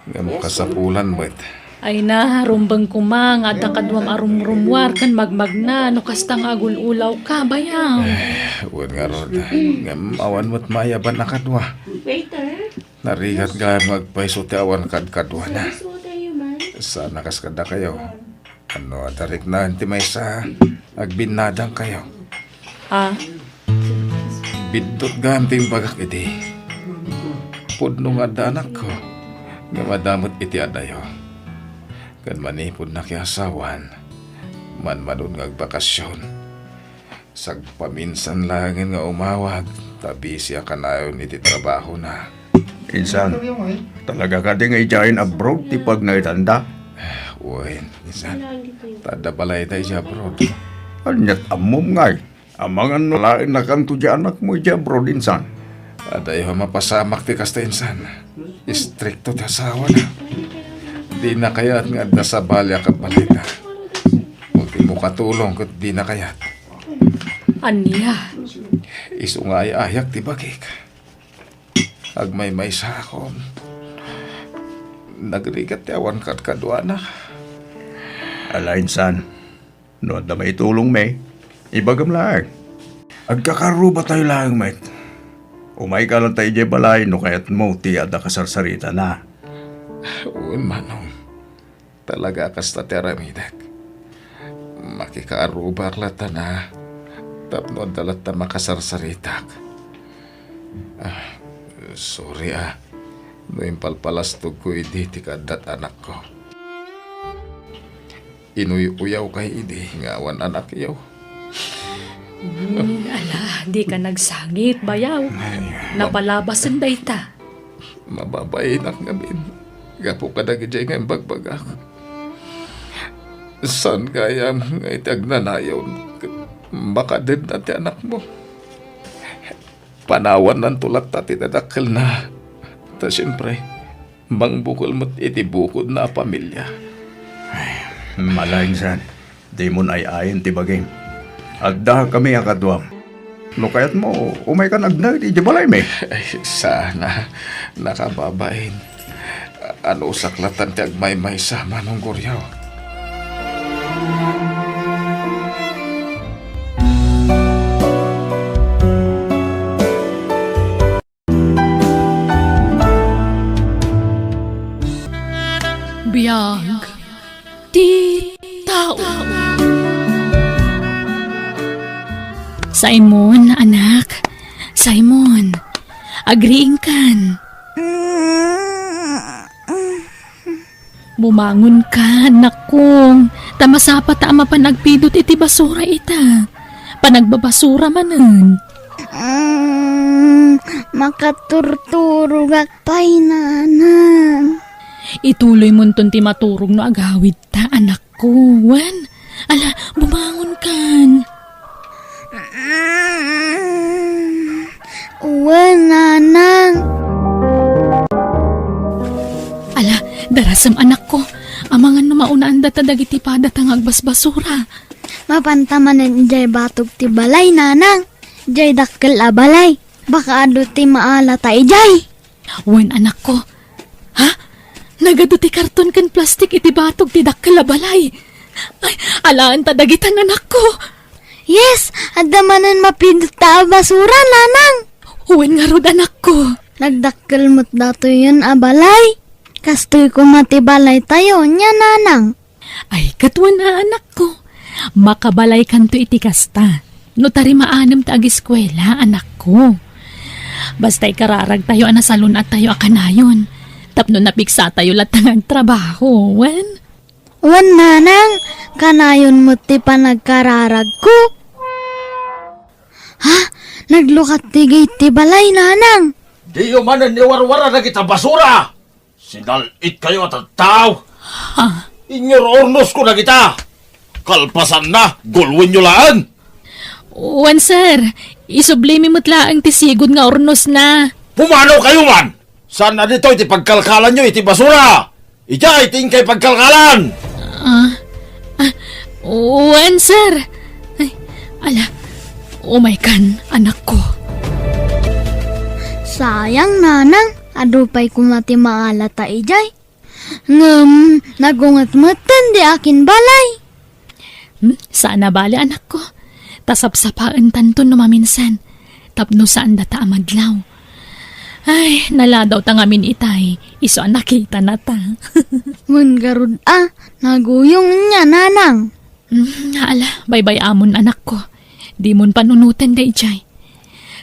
Ngem kasapulan met. Ay na, rumbeng koma nga adda kaduam a rumrummuar ken magmagna no kasta nga agul-ulawka, bayaw. Eh, wen ngarud, ngem awan met mayaban a kadua. Narigat gayam nga agpayso ti awan kadkaduana. Saan a kas kadakayo. Ano, adda riknaen ti maysa, agbinnadangkayo. Ah? Biddut gayam ti imbagak idi. Pudno nga adda anakko, ngem adda met iti adayo. Ken manipud nakiasawan, manmanon nga agbakasyon. Sagpaminsan laengen nga umawag, ta busy a kanayon iti trabahona. Insan, talaga kadi nga idiayen abroad ti pagnaedanda? Wen, insan. Ta adda balayda idiay abroad. Aniat ammom ngay? Amangan no laeng nakanto diay anakmo idiay abroad, insan? Adayo a mapasamak ti kasta, insan. Istrikto ti asawana. Dina kayat nga adda sabali a kabalayda. Ultimo katulong ket dina kayat. Ania? Isu nga ay-ayak ti bagik. Agmaymaysaakon. Nagrigat ti awan kadkaduana. Ala, insan, no adda maitulongmi, ibagam laeng. Agkakarrubatayo laeng met. Umayka latta idiay balay no kayatmo ti adda kasarsaritana. Wen, Manong. Talaga a kasta ti aramidek. Makikaarrubak latta na tapno adda latta makasarsaritak. Ah, sorry, ah, no impalpalastogko idi ti kaaddat anakko. Inuy-uyawkay idi nga awan anakyo. Hmm, ala, dika nagsangit, bayaw. Ay, mab- Napalabasen dayta. Mababainak ngamin gapu kadagidiay nga imbagbagak. Saan gayam nga iti agnanayon ket makadedna ti anakmo? Panawannanto latta ti dadakkelna. Ta siempre, mangbukel met iti bukodna a pamilia. Ay, ala, insan. Dimon ay-ayen ti bagim. Adda kami a kaduam. No kayatmo, umaykan agnaed idiay balaymi. Ay, saan a, nakababain. Anusak latta ti agmaymaysa, Manong Goryo. Biag ti tao. Simon, anak, Simon, agriingkan. Bumangonka, anakko. Ta masapata a mapan agpidut iti basura ita. Panagbabasura manen. Mm, makaturturogak pay, nanang. Ituloymonton ti maturog no agawidta, anakko. Wen, ala, bumangonkan. Mm, wen, nanang. Ala, darasem, anakko. Amangan no maunaandata dagiti padata nga agbasbasura. Mapanta manen idiay batog ti balay, nanang. Idiay dakkel a balay. Baka adu ti maalata idiay. Wen, anakko. Ha? Nagadu ti karton ken plastik iti batog ti dakkel a balay. Ay, alaen ta dagitan, anakko. Yes, adda manen mapidutta a basura, nanang. Wen ngarud, anakko. Nagdakkel met datoyen a balay. Kastoy koma ti balaytayo, nia, nanang. Ay, ket wen a, anakko. Makabalaykanto iti kasta. No tarimaanem ta agiskuela, anakko. Basta ikararagtayo a nasalun-attayo a kanayon. Tapno napiksatayo latta nga agtrabaho, wen? Wen, nanang, kanayon met ti panagkararagko. Ha? Naglukat ti gate ti balay, nanang. Diyo manen iwarwara dagita basura! Sinal-itkayo a tattao! Ha? Inyururnosko dagita! Kalpasanna, gulwenyo laeng! Wen, sir. Isublimi met laeng ti sigud nga urnosna. Pumanaw kayo man! Saan a ditoy ti pagkalkalanyo iti basura? Idiay ti inkay pagkalkalan! Ah, ah, wen, sir. Ay, ala, umaykan, anakko. Sayang, nanang, adu pay koma ti maalata idiay. Ngem, nagunget metten di akin balay. Hmm, saan a bale, anakko. Ta sapsapaentanto no maminsan. Tapno saandata a madlaw. Ay, naladaw ta ngamin itay. Isu a nakitanata. Wen ngarud a, naguyong nia, nanang. Hmm, ala, baybay-amon, anakko. Dimon panunoten daydiay.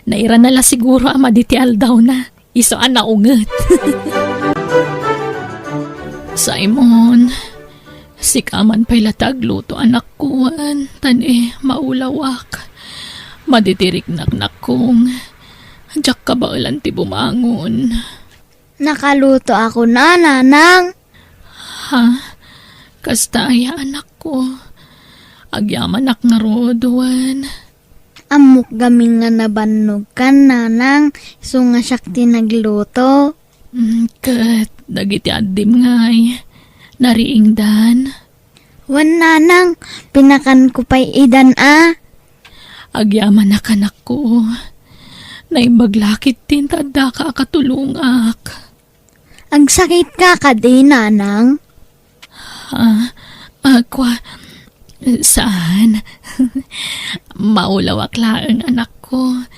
Nairana la siguro a madi ti aldawna. Isu a naunget. Simon, sika man pay la ti agluto, anakko, wen, ta ni maulawak. Madi ti riknak, nakkong. Diak kabaelan ti bumangon. Nakalutoakon a, nanang. Ha? Kasta aya, anakko? Agyamanak ngarud, wen? Ammok gamin nga nabannogkan, nanang, isu nga siak ti nagluto. Mm, ket dagiti addim ngay, nariingdan? Wen, nanang, pinakanko pay idan a. Agyamanak, anakko. Naimbag la ketdin ta addaka a katulongak. Agsakitka kadi, nanang? Ah, ah, kwa, saan. Maulawak laeng, anakko.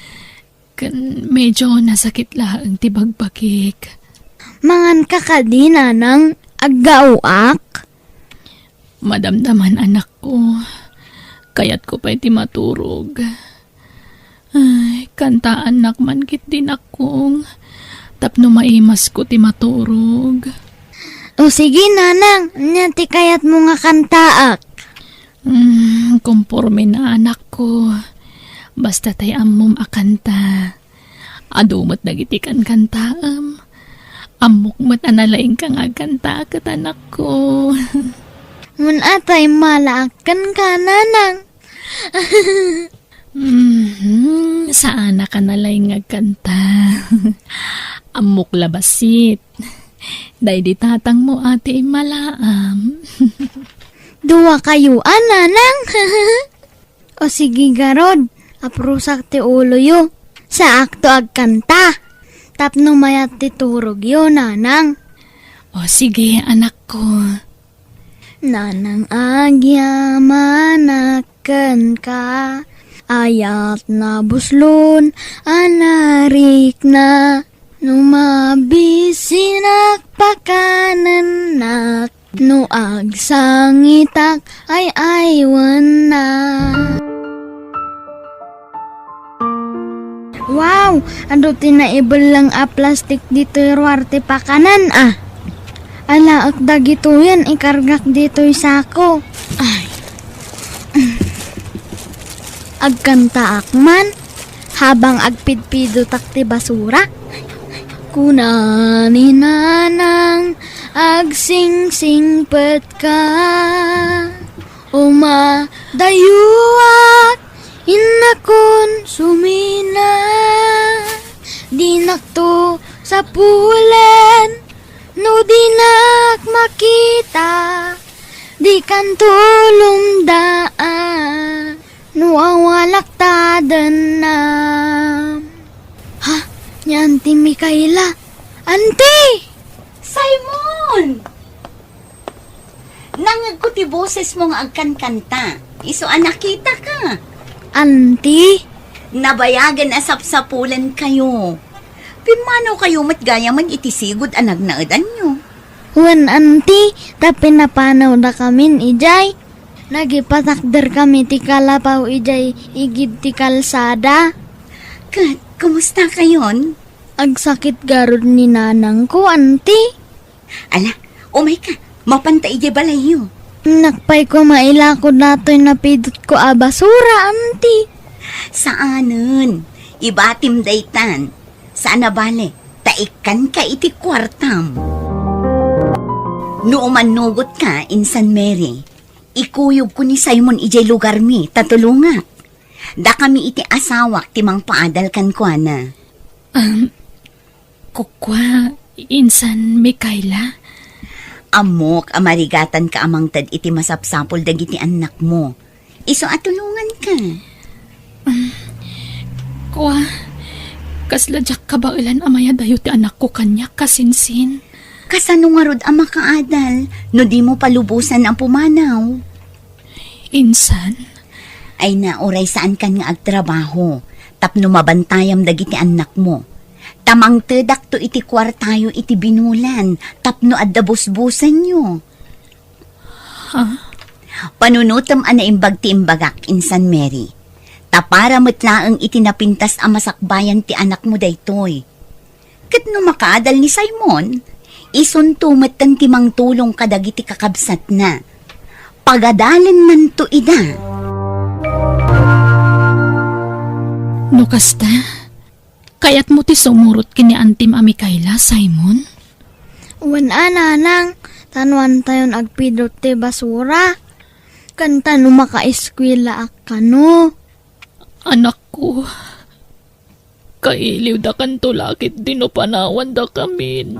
Ken medyo nasakit laeng ti bagbagik. Manganka kadi, nanang? Aggaoak? Madamdaman, anakko. Kayatko pay ti maturog. Ay, kantaannak man ketdi, nakkong, tapno maimasko ti maturog. O sige, nanang, ania ti kayatmo nga kantaak? Hmm, komporme na, anakko. Basta tay ammom a kanta. Adu met dagiti kankantaem. Ammok met a nalaingka nga agkanta ket, anakko. Mun-a tay malaak kenka, nanang. Mhm, saanaka nalaing nga agkanta. Ammok la bassit. Daydi tatangmo a ti immalaam. Duakayo a, nanang. O sige, garud, aprusak ti uloyo. Saakto agkanta. Tapno mayat ti turogyo, nanang. O sige, anakko. Nanang, agyamanak kenka. Ayat nabuslon a narikna. No mabisinak, pakanennak. No agsangitak, ay-aywennak. Wow, Adu ti naibelleng a plastik ditoy ruar ti pakanan, a. Alaek dagitoyen, ikargak ditoy sako. Ay. Agkantaak man, habang agpidpidotak ti basura. Kuna ni Nanang, agsingsingpetka. Umadayuak, innakon sumina. Dinakto sapulen, no dinak makita, dikan tulongdaan, no awalak tadennam. Ha? Ni Auntie Micaela? Auntie! Simon! Nangngegko ti bosesmo nga agkankanta. Isu a nakitaka. Auntie? Nabayagen a sapsapulenkayo. Pimmanawkayo met gayamen iti sigud a nagnaedanyo. Wen, Auntie, ta pinapanawdakamin idiay. Nagipatakderkami ti kalapaw idiay igid ti kalsada. Ket, kumustakayon? Agsakit garud ni nanangko, Auntie. Ala, umayka, mapanta idiay balayyo. Nakpay ko mailako datoy napidotko a basura, Auntie. Saanen, ibatim daytan. Saan a bale, ta ikkanka iti kuartam. No umannugotka, Insan Mary, ikuyogko ni Simon idiay lugarmi, ta tulongak. Dakami iti asawak ti mangpaadal kenkuana. Um, Kukua, Insan Micaela? Ammok a marigatanka a mangted iti masapsapul dagiti annakmo. Isu a tulonganka. Um, kua, kasla diak kabaelan a mayadayo ti anakko kaniak, kasinsin. Kasano ngarud a makaadal no dimo palubosan a pumanaw? Insan? Ay na, uray saankan nga agtrabaho tapno mabantayam dagiti annakmo. Ta mangtedakto iti kuartayo iti binulan tapno adda busbusenyo. Ha? Panunotem a naimbag ti imbagak, Insan Mary. Ta para met laeng iti napintas a masakbayan ti anakmo daytoy. Ket no makaadal ni Simon, isunto metten ti mangtulong kadagiti kakabsatna. Pagadalennanto ida. No kasta, kayatmo ti sumurot ken ni Antim a Micaela, Simon? Wen a, nanang, ta no antayon agpidot ti basura, ken ta no makaeskuelaak kano. Anakko, kailiwdakanto la ketdi no panawandakamin.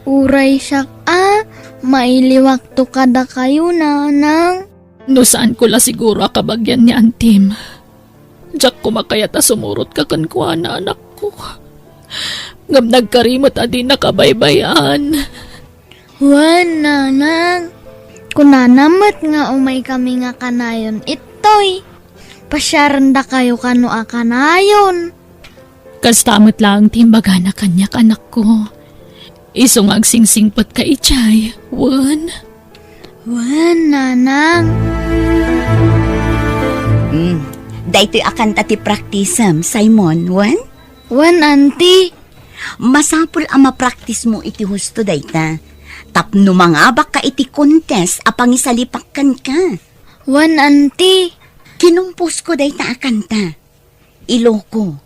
Uray siak a, mailiwakto kadakayo, nanang. No saanko la siguro a kabagian ni Antim, diak koma kayat a sumurotka kenkuana, anakko. Ngem nagkari met a dina kabaybay-an. Wen, nanang. Kunana met nga umaykami nga kanayon ittoy. Pasiarendakayo kano a kanayon. Kasta met laeng ti imbagana kaniak, anakko. Isu nga agsingsingpetka idiay, wen? Wen, nanang. Mm, daytoy a kanta ti praktisem, Simon, wen? Wen, Auntie. Masapul a mapraktismo iti husto dayta. Tapno mangabakka iti contest a pangisalipak kenka. Wen, Auntie. Kinumposko dayta a kanta. Iloko.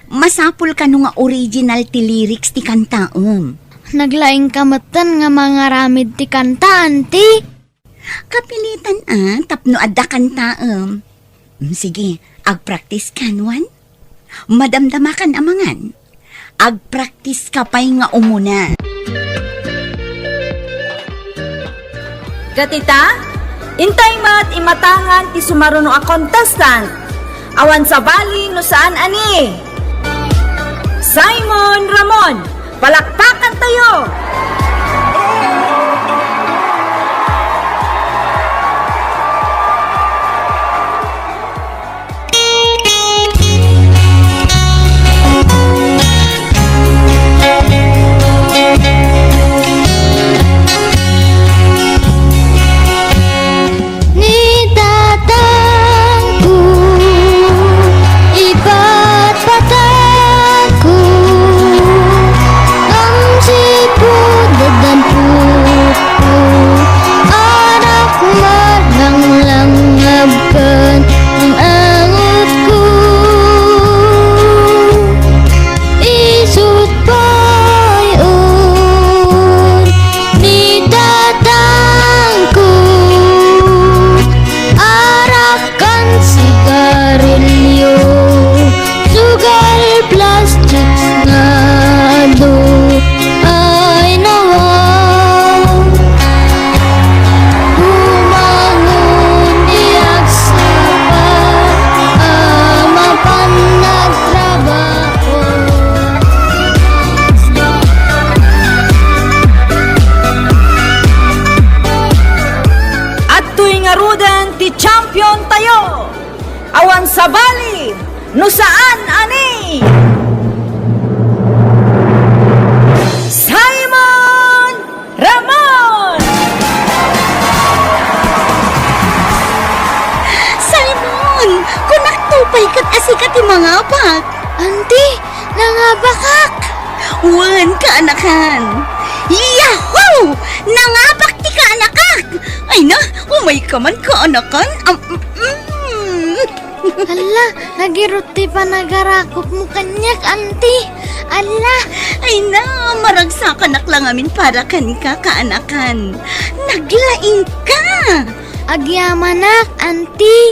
Masapul kano nga original ti lyrics ti kantaem. Naglaingka metten nga mangaramid ti kanta, Auntie. Kapilitan a tapno adda kantaem. Mm, sige, agpraktis kan, wen? Madamdamakan a mangan. Agpraktis ka pay nga umuna. Ket ita, intay met imatangan ti sumaruno a contestant. Awan sabali no saan a ni Simon Ramon. Palakpakantayo! Ni tatangko, ipatpatay Awan sabali no saan a ni Simon Ramon! Simon! Kunak to pay ket a sika ti mangabak. Auntie, nangabakak! Wen, kaanakan! Yahoo! Nangabak ti kaanakak! Ay na, umay ka man, kaanakan! Am, mm. Alla, nagirut ti panagarakopmo kaniak, auntie. Alla. Ay na, maragsakanak la ngamin para kenka, kaanakan. Naglaingka! Agyamanak, auntie.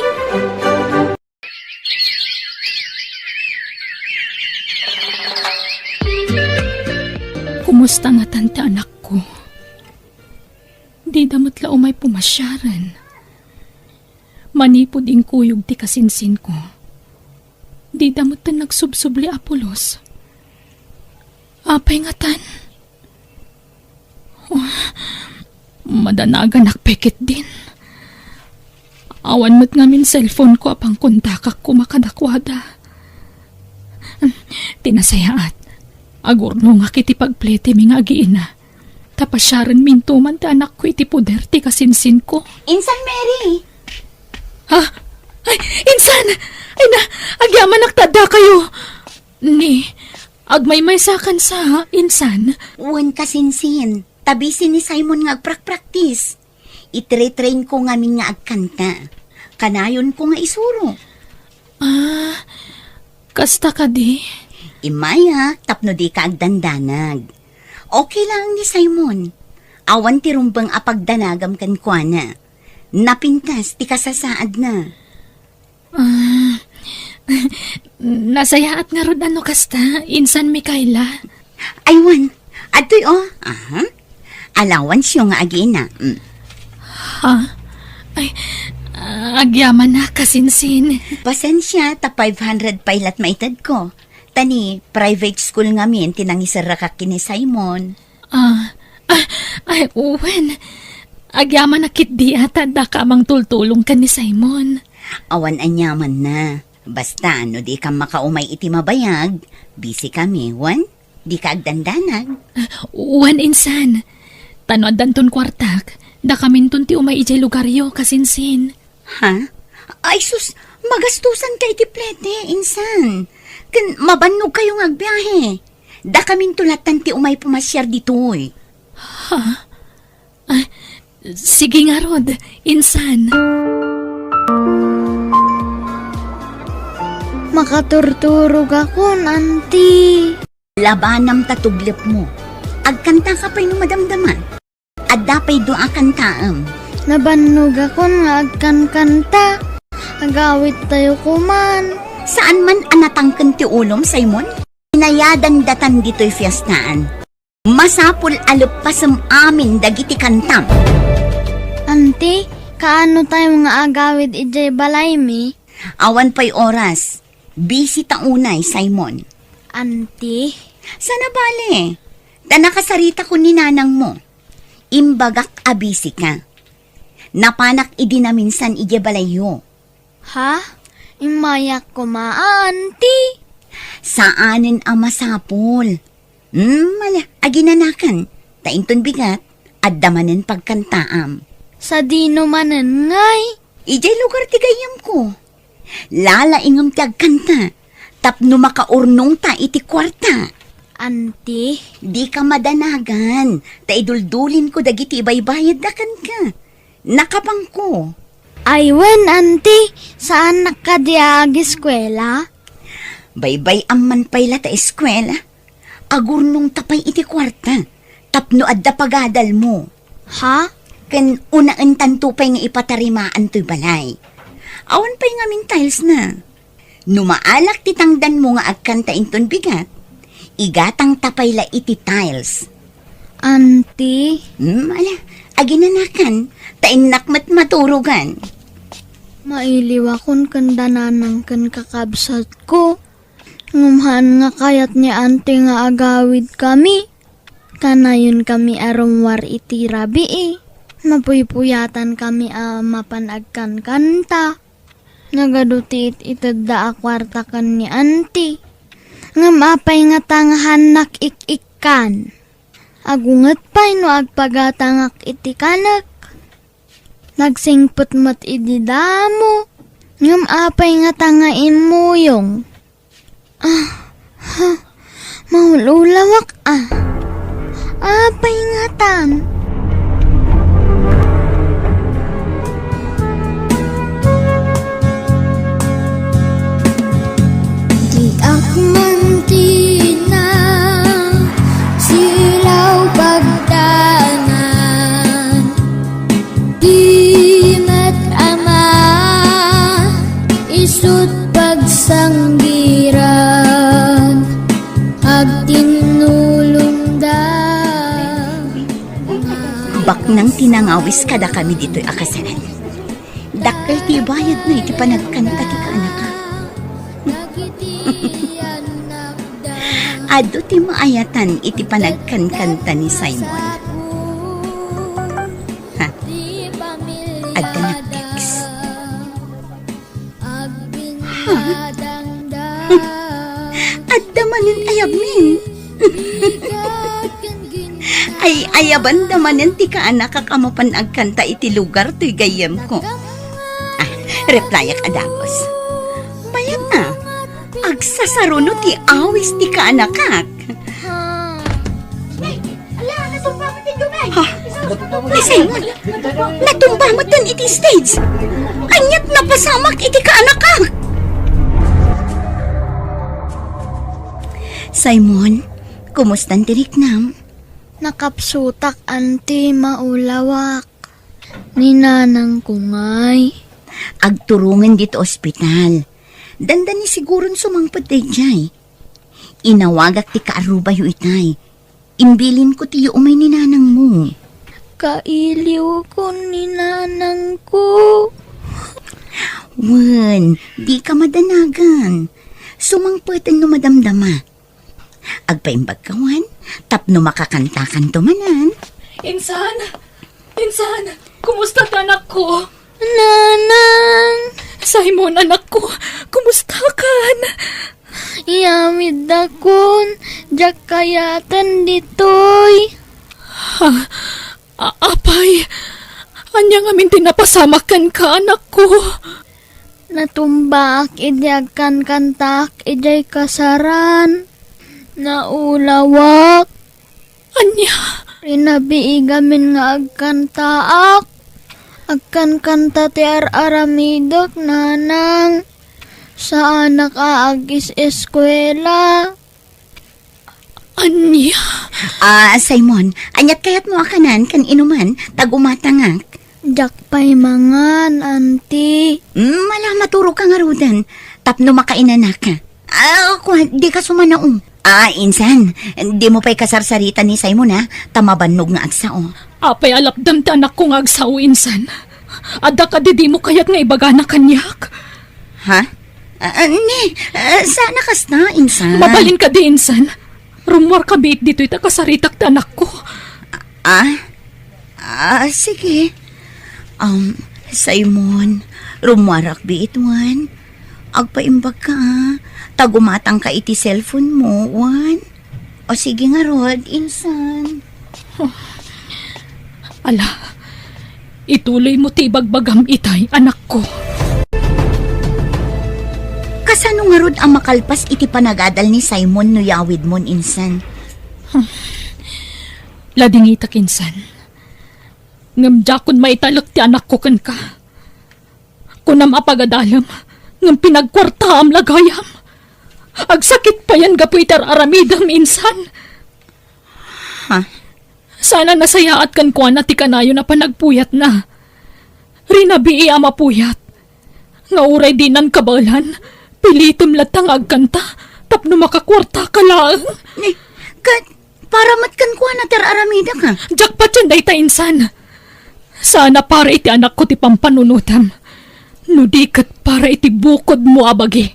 Kumusta ngatan ti anakko? Dida met la umay pumasiaren. Manipud inkuyog ti kasinsinko, dida met nagsubsubli a pulos. Apay ngatan? Oh, madanaganak pay ketdin. Awan met ngamin cellphone-ko a pangkontakak koma kadakuada. Ti nasayaat, agurnongak iti pagpletemi nga agiina. Ta pasiarenminto man ti anakko iti poder ti kasinsinko. Insan, Mary! Ha? Ay, insan! Ay na, agyamanak ta addakayo! Ni, agmaymaysakan sa, insan? Wen, kasinsin, ta busy ni Simon nga agprakpraktis. Itre-train ko ngamin nga agkanta. Kanayonko nga isuro. Ah, kasta kadi? Immayak tapno dika agdandanag. Okay lang ni Simon. Awan ti rumbeng a pagdanagam kenkuana. Napintas ti kasasaadna. Ah, nasayaat ngarud no kasta, insan Mikaela. Ay wen, adtoy, oh. Aha. Allowance-yo nga agiina. Mm. Ha? Ay, agyamanak, kasinsin. Pasensia, ta five hundred pay lat maitedko. Ta ni private school ngamin ti nangiserrakak ken ni Simon. Ah, ah, ay, wen. Agyamanak ketdi a ta addaka a mangtultulong ken ni Simon. Awan aniamanna. Basta no dika makaumay iti mabayag, busy kami, wen? Dika agdandanag. Ah, wen, insan. Ta no addanton kuartak, dakaminton ti umay idiay lugaryo, kasinsin. Ha? Ay sus, magastusanka iti plete, insan. Ken mabannogkayo nga agbiahe. Dakaminto lattan ti umay pumasiar ditoy. Ha? Ah, sige ngarud, insan. Makaturturogakon, auntie. Labanam ta tublepmo. Agkantaka pay no madamdama. Adda pay dua a kantaem. Nabannogakon nga agkankanta. Agawittayo koman. Saan man a natangken ti ulom, Simon? Inayadan datan ditoy fiestaan. Masapul a leppasem amin dagiti kantam. Auntie, kaano tayo nga agawid idiay balaymi? Awan pay oras. Busy ta unay, Simon. Auntie? Sana bale. Ta nakasaritakon ni nanangmo. Imbagak a busy ka. Napanak idi naminsan idiay balayyo. Ha? Immayak koma, auntie? Saanen a masapul. Hmm, ala, aginanakan. Ta inton bigat, adda manen pagkantaam. Sadino manen ngay? Idiay lugar ti gayyemko. Lalaingem ti agkanta, tapno makaurnongta iti kuarta. Auntie? Dika madanagan, ta iduldulinko dagiti ibaybayadda kenka. Nakabangko. Ay wen, auntie, saannak kadi a agiskuela? Baybay-am man pay la ta iskuela. Agurnongta pay iti kuarta, tapno adda pagadalmo. Ha? Ken unaentanto pay nga ipatarimaan toy balay. Awan pay ngamin tiles na. No maalak ti tangdanmo nga agkanta inton bigat, igatangta pay la iti tiles. Auntie? Hmm, ala, aginanakan, ta innak met maturogan. Mailiwakon ken dananang ken kakabsatko. Ngem haan nga kayat ni auntie nga agawidkami. Kanayonkami a rummuar iti rabii. Napuypuyatankami a mapan agkankanta. Nagadu ti it-itedda a kuarta ken ni Auntie. Ngem apay ngata nga haannak ik-ikkan? Agunget pay no agpagatangak iti kanek. Nagsingpet met idi damo. Ngem apay ngata nga immuyong? Ah, ha, maululawak, ah. Apay ngatan? Diak man tina silaw pagdangan. Di met ama isut pagsanggiran, agtinnulongda. Baknang ti nangawis kadakami ditoy a kasaran. Dakkel ti bayadna iti panagkanta ti kaanaka. Adu ti maayatan iti panagkankanta ni Simon. Ha? Adda nagtext. Ha? Adda manen ayabmin. Ay, ayabanda manen ti kaanakak a mapan agkanta iti lugar toy gayyemko. Ah, replyak a dagus. Mayat na. Agsasaruno ti awis ti kaanakak. Ala, natumba met ti dumay. Ha? Ni Simon, natumba met iti stage. Aniat napasamak iti kaanakak? Simon, kumusta ti riknam? Nakapsutak, Auntie, maulawak. Ni nanangko ngay? Agturongen ditoy ospital. Dandani siguron sumangpet daydiay. Inawagak ti kaarrubayo itay. Imbilinko ti umay ni nanangmo. Kailiwkon ni nanangko. Wen, dika madanagan. Sumangpeten no madamdama. Agpaimbagka wen, tapno makakantakanto manen. Insan! Insan! Kumusta ti anakko? Nanang! Simon, anakko, kumustakan? Iyamiddakon, diak kayaten ditoy. Ha? A-, apay, ania ngamin ti napasamak kenka, anakko? Natumbaak idi agkankantaak idiay kasaran. Naulawak. Ania? Rinabii gamin nga agkantaak. Agkankanta ti ar-aramidek, nanang. Saanak a agis-eskuela. Ania? Ah, Simon, aniat kayatmo a kanan ken inuman, ta gumatangak? Diak pay mangan, Auntie. Mm, ala, maturogka ngaruden, tapno makainanaka. Ah, kua, dika sumanaom. Ah, insan, dimo pay kasarsarita ni Simon, ha? Ta mabannog nga agsao. Apay a lapdam ti anakko nga agsao, insan? Adda kadi dimo kayat nga ibagana kaniak? Ha? Ah, ni, ah, saan a kasta, insan? Mabalin kadi, insan? Rummuarka biit ditoy ta kasaritak ti anakko. Ah? Ah, sige. Um, Simon, rummuarak biit, wen. Agpaimbagka, ah. Ta gumatangka iti cellphone mo, wen. O sige ngarud, insan. Ala, ituloymo ti ibagbagam itay, anakko. Kasano ngarud a makalpas iti panagadal ni Simon no yawidmon, insan? Ladingitak, insan. Ngem diakon maitalek ti anakko kenka. Kunam a pagadalem, ngem pinagkuartaam la gayam. Agsakit payen gapu iti ar-aramidem, insan. Ha? Saan a nasayaat kenkuana ti kanayon a panagpuyatna. Rinabii a mapuyat. Nga uray dinan kabaelan, pilitem latta nga agkanta tapno makakuartaka laeng. Ni, ket para met kenkuana ti ar-aramidek, ha? Diak patien dayta, insan. Saan a para iti anakko ti pampanunotem, no di ket para iti bukodmo a bagi.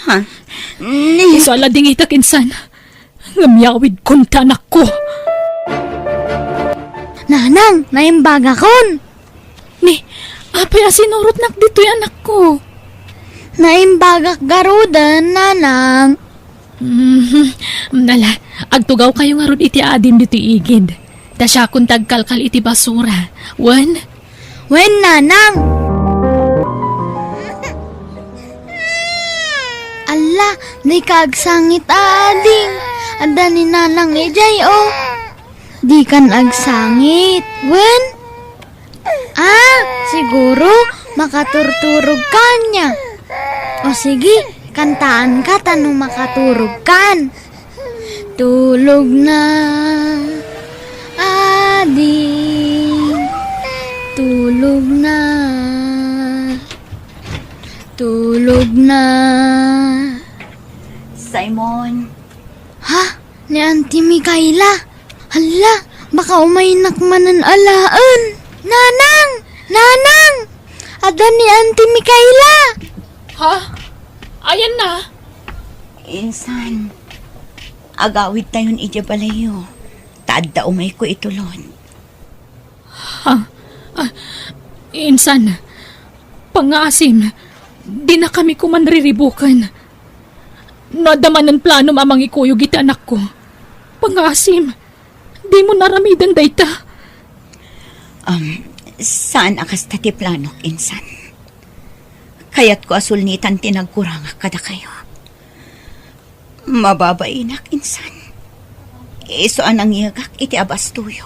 Ha? Ni- Isu a ladingitak, insan, ngem yawidkon ti anakko. Nanang, naimbagakon. Ni, Apay a sinurotnak ditoy, anakko? Naimbagak garuden, nanang. Mm, ala, agtugawkayo ngarud iti adim ditoy igid. Ta siakon ti agkalkal iti basura. Wen? Wen, nanang. Alla, dika agsangit, ading. Adda ni nanang idiay, o. Dikan agsangit. Wen? Ah, siguro, makaturturog ka ania. O sige, kantaanka ta no makaturog kan. Tulog na, ading. Tulog na. Tulog na. Simon. Ha? Ni Auntie Micaela? Hala, baka umaynak manen alaen. Nanang! Nanang! Adda ni Auntie Micaela! Ha? Ayanna? Insan, agawidtayon idiay balayyo. Ta adda umayko itulon. Ha? Ah, insan, pangngaasim, dinakami koman riribuken. No adda manen planom a mangikuyog iti anakko, pangngaasim, dimo aramiden dayta. Um, saan a kasta ti planok, insan. Kayatko a sulnitan ti nagkurangak kadakayo. Mababainak, insan. Isu a nangyegak iti abastoyo.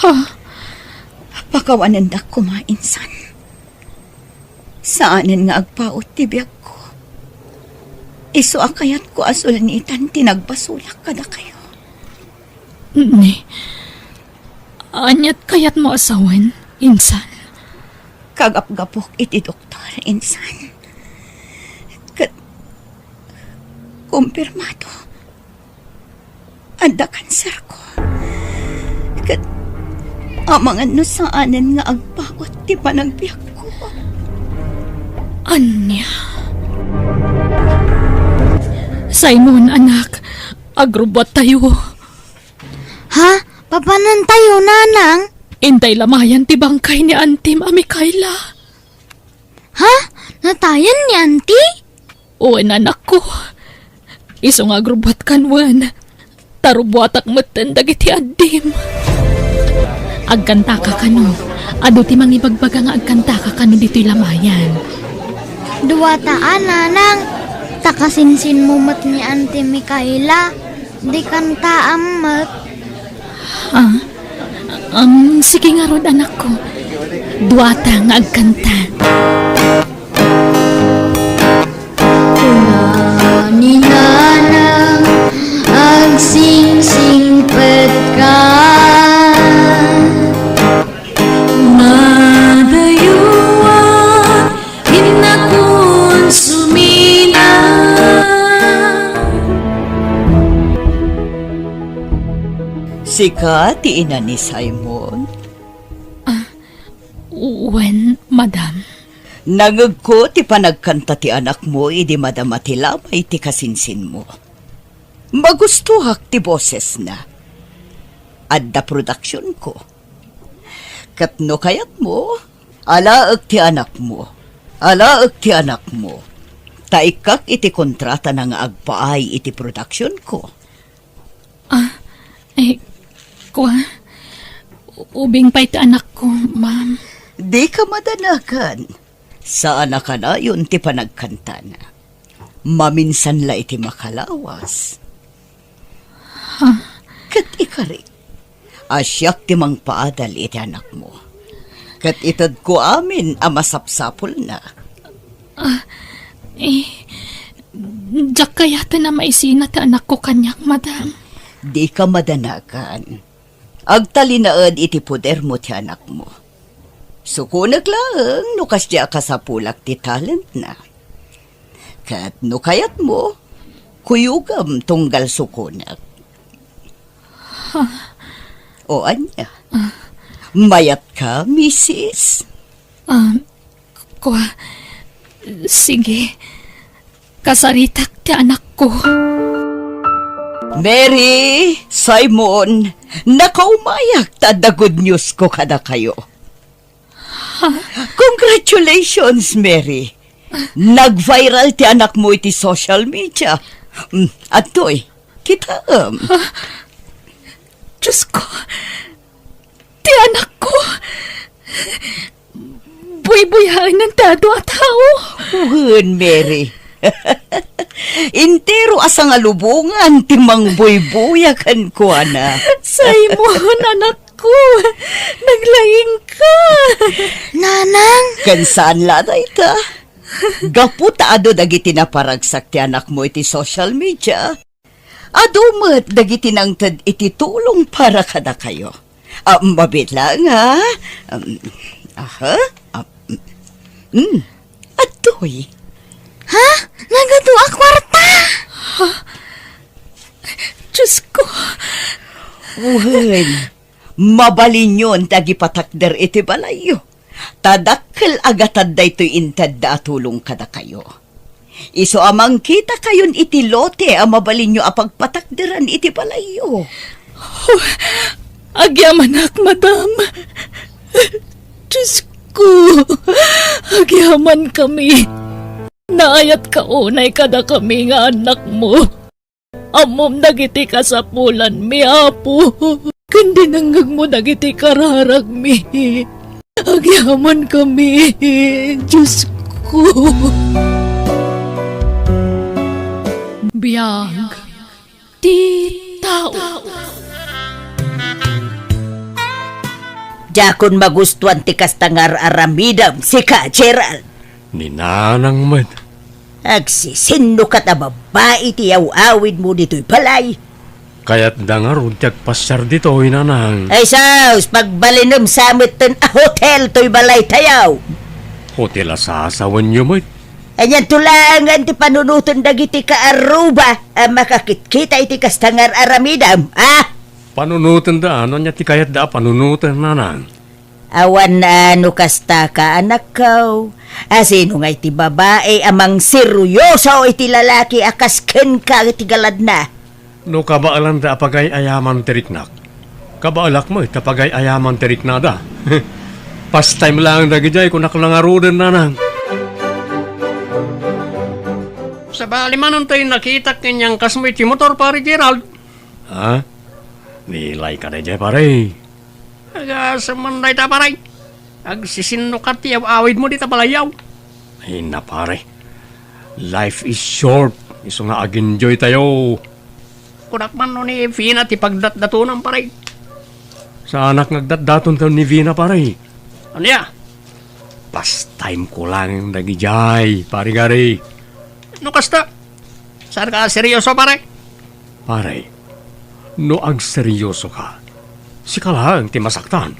Ha? Pakawanendak koma, insan. Saanen nga agpaut ti biagko. Isu a kayatko a sulnitan ti nagbasolak kadakayo. Ni, aniat kayatmo a sawen, insan? Kagapgapok iti doktor, insan. Ket kumpirmado, adda kanserko. Ket amangan no saanen nga agpaut ti panagbiagko. Ania? Simon, anak, agrubbuattayo. Ha? Papanantayo, nanang? Intay lamayan ti bangkay ni Antim a Micaela. Ha? Natayen ni Anti? Wen, anakko. Isu nga agrubbuatkan wen. Ta rubbuatak metten dagiti addim. Agkantaka kano. Adu ti mangibagbaga nga agkantaka kano ditoy lamayan. Duata a, nanang. Ta kasinsinmo met ni Anti Micaela. Dikantaam met. Ah, um, sige ngarud, anakko. Duata nga agkanta. Kuna ni Nanang, agsingsingpet ka. Madayuan, innakon sumina. Sika ti ina ni Simon? Ah, wen, madam. Nangegko ti panagkanta ti anakmo idi madama ti lamay ti kasinsinmo. Magustoak ti bosesna. Adda produksionko. Ket no kayatmo, alaek ti anakmo. Alaek ti anakmo. Ta ikkak iti kontratana nga agpaay iti produksionko. Ah, eh, kua, ubing pay ti anakko, ma'am. Dika madanagan. Saan a kanayon ti panagkantana. Maminsan la iti makalawas. Ha? Ket ikari, a siak ti mangpaadal iti anakmo. Ket itedko amin a masapsapulna. Ah, eh, diak kayaten a maisina ti anakko kaniak, madam. Dika madanagan. Agtalinaed iti podermo ti anakmo. Sukonek laeng no kasdi a kasapulak ti talentna. Ket no kayatmo, kuyogam tunggal sukonek. Ha? O ania? Ah. Mayatka, misis? Ah, kua, sige. Kasaritak ti anakko. Mary, Simon, nakaumayak ta adda good news ko kadakayo. Congratulations, Mary. Nag-viral ti anakmo iti social media. Mm, adtoy, kitaem. Diyos ko, ti anakko. Buybuyaenan ti adu a tao. Wen, Mary. Entero a sangalubongan ti mangbuybuya kenkuana. Simon, anakko, naglaingka. Nanang? Ken saan la dayta. Gapu ta adu dagiti naparagsak ti anakmo iti social media, adu met dagiti nangted iti tulong para kadakayo. Ah, mabiit laeng, ha? Um, aha? Ah, mm, adtoy. Ha? Nagadu a kwarta? Diyos ko. Wen, mabalinyon ti agipatakder iti balayyo. Ta dakkel a gatad daytoy intedda a tulong kadakayo. Isu a mangkitakayon iti lote a mabalinyo a pagpatakderan iti balayyo. Oh, agyamanak, madam. Diyos ko, agyamankami. Naayatka unay kadakami nga annakmo. Ammom dagiti kasapulanmi, Apo, ken dinengngegmo dagiti kararagmi. Agyamankami, Diyos ko. Biag ti tao. Diakon magustuan ti kasta nga ar-aramidem, sika, Gerald. Ni nanang met. Agsisinnukat a babbai ti aw-awidmo ditoy balay. Kayatda ngarud ti agpasiar ditoy, nanang. Ay sus, pagbalinem sa metten a hotel toy balaytayo. Hotel a sasawenyo met. Anianto laengen ti panunoten dagiti kaarruba a makakitkita iti kasta nga ar-aramidem, a? Panunotenda, no ania ti kayatda a panunoten, nanang? Awan a no kasta ka, anakko. A sino ngay ti babai a mangseryoso iti lalaki a kas kenka iti galadna? No kabaelanda a pagay-ayaman ti riknak, kabaelak met a pagay-ayaman ti riknada. Pastime laeng dagidiay, kunak la ngaruden, nanang. Sabali manen tay nakitak ken ni angkasmo iti motor, Pare Gerald. Ha? Nilay ka daydiay, pare. Agasem man dayta, pare. Agsisinnukat ti aw-awidmo dita balayyo. Ay na, pare. Life is short. Isu nga ag-enjoy tayo. Kunak man no ni Vina ti pagdatdatonam, pare. Saanak nga agdatdaton tayo ni Vina, pare. Ania? Pastime ko lang dagidiay, pare Gary. No kasta, saan ka seryoso, pare? Pare, no agseryoso ka, sika laeng ti masaktan.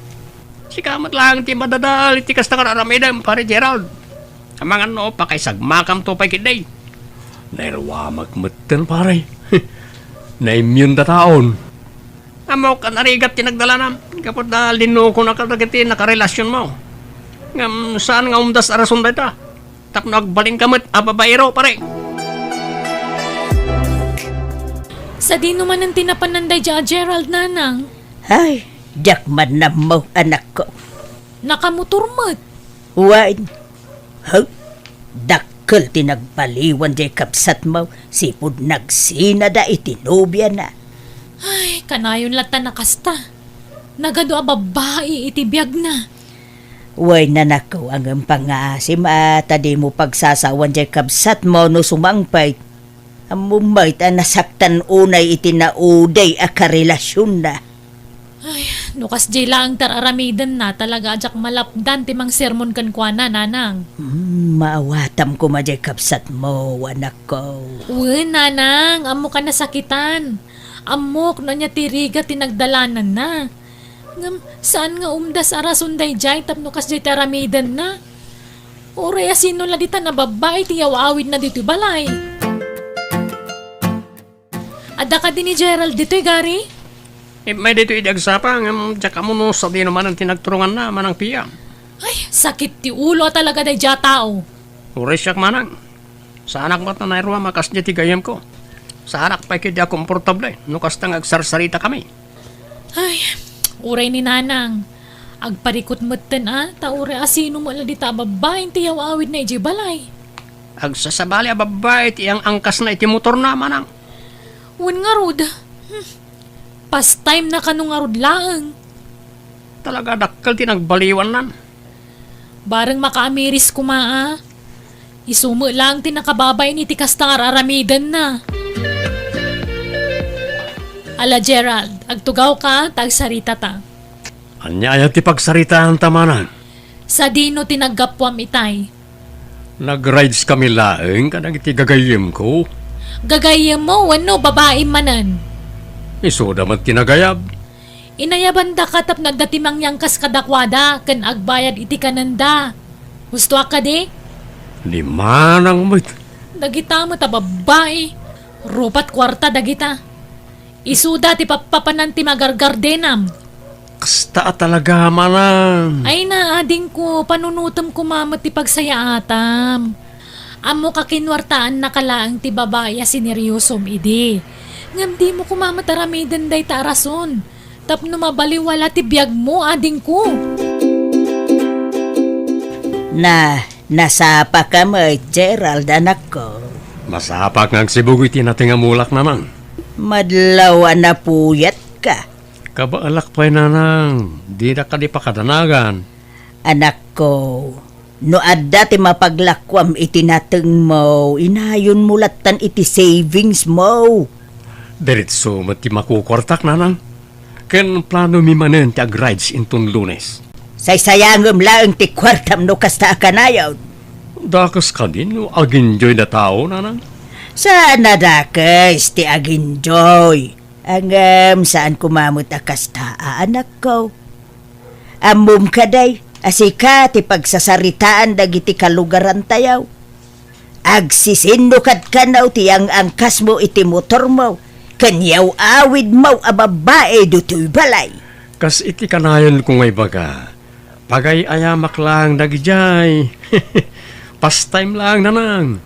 Sika met laeng ti madadael iti kasta nga ar-aramidem, Pare Gerald. Amangan no pakaisagmakamto pay ketdi. Nairuamak metten, pare. Naimyenda taon. Ammok a narigat ti nagdalanam, gapu ta linukonaka dagiti nakarelasionmo. Ngem saan nga umdas a rason dayta. Tapno agbalinka met a babaero, pare. Sadino manen ti napanan daydiay a Gerald, nanang? Ay, diak man nammo, anakko. Nakamotor met. Wen. Huh? Dakkel ti nagbaliwan diay kabsatmo, sipud nagsinada iti nobiana. Ay, kanayon latta a kasta. Nagadu a babbai iti biagna. Wen, anakko, ngem pangngaasim a ta dimo pagsasawan diay kabsatmo no sumangpet. Ammom met a nasaktan unay iti naudi a karelasionna. Ay, no kasdiay laeng ti ar-aramidenna, talaga a diak malapdan ti mangsermon kenkuana, nanang. Hmm, maawatam koma diay kabsatmo, anakko. Wen, nanang, ammok a nasakitan. Ammok no ania ti rigat ti nagdalananna. Ngem saan nga umdas a rason daydiay tapno kasdiay ti aramidenna. Uray a sino la ditan a babbai ti yaw-awidna ditoy balay? Adda kadi ni Gerald ditoy, Gary? Immay ditoy idi agsapa, ngem diak ammo no sadino manen ti nagturonganna, Manang Pia. Ay, sakit ti ulo a talaga daydiay a tao. Uray siak, Manang. Saanak met a nairuam a kasdiay ti gayyemko. Saanak pay ketdi a komportable no kasta nga agsarsaritakami. Ay, uray ni Nanang. Agparikut metten a, ta uray asino met la dita a babbai ti yaw-awidna idiay balay. Agsasabali a babbai ti ang-angkasna iti motorna, manang. Wen ngarud. Hmm. Pastime na kano ngarud laeng. Talaga dakkel ti nagbaliwannan. Bareng makaamiris koma a. Isu met laeng ti nakababain iti kasta nga ar-aramidenna. Ala, Gerald, agtugawka ta agsaritata. Ania aya ti pagsaritaanta, manang? Sadino ti naggapuam itay? Nag-rides kami laeng kadagiti gagayyemko. Gagayyemmo wenno babaim manen? Isuda met ti nagayab. Inayabandaka tapno adda ti mangyangkas kadakuada ken agbayad iti kanenda. Husto a kadi? Ni manang met. Dagita met a babbai. Rupat kuarta dagita. Isuda ti pappapanan ti magargardenam. Kasta a talaga, manang. Ay na, adingko, panunotem koma met ti pagsayaatam. Ammok a kinuartaannaka laeng ti babai a sineryosom idi. Ngem dimo koma met aramiden dayta a rason. Tapno mabaliwala ti biagmo, adingko. Na, nasapaka met, Gerald, anakko. Masapak nga agsibug iti nateng a mulak, nanang. Madlaw a napuyatka. Kabaelak pay, nanang. Dina kadi pakadanagan. Anakko, no adda ti mapaglakuam iti natengmo, inayonmo lattan iti savingsmo. Diretso met ti makukuartak, nanang. Ken planomi manen ti ag-rides inton Lunes. Saysayangem laeng ti kuartam no kasta a kanayon. Dakes kadi no ag-enjoy dataw, nanang? Saan a dakes ti ag-enjoy. Ngem saan koma met a kasta a anakko. Ammom kadi a sika ti pagsasaritaan dagiti kalugarantayo. Agsisinno kad kano ti ang-angkasmo iti motormo ken yaw-awidmo a babbai ditoy balay. Kas iti kanayonko nga ibaga, pagay-ayamak laeng dagidiay. Pastime laeng, nanang.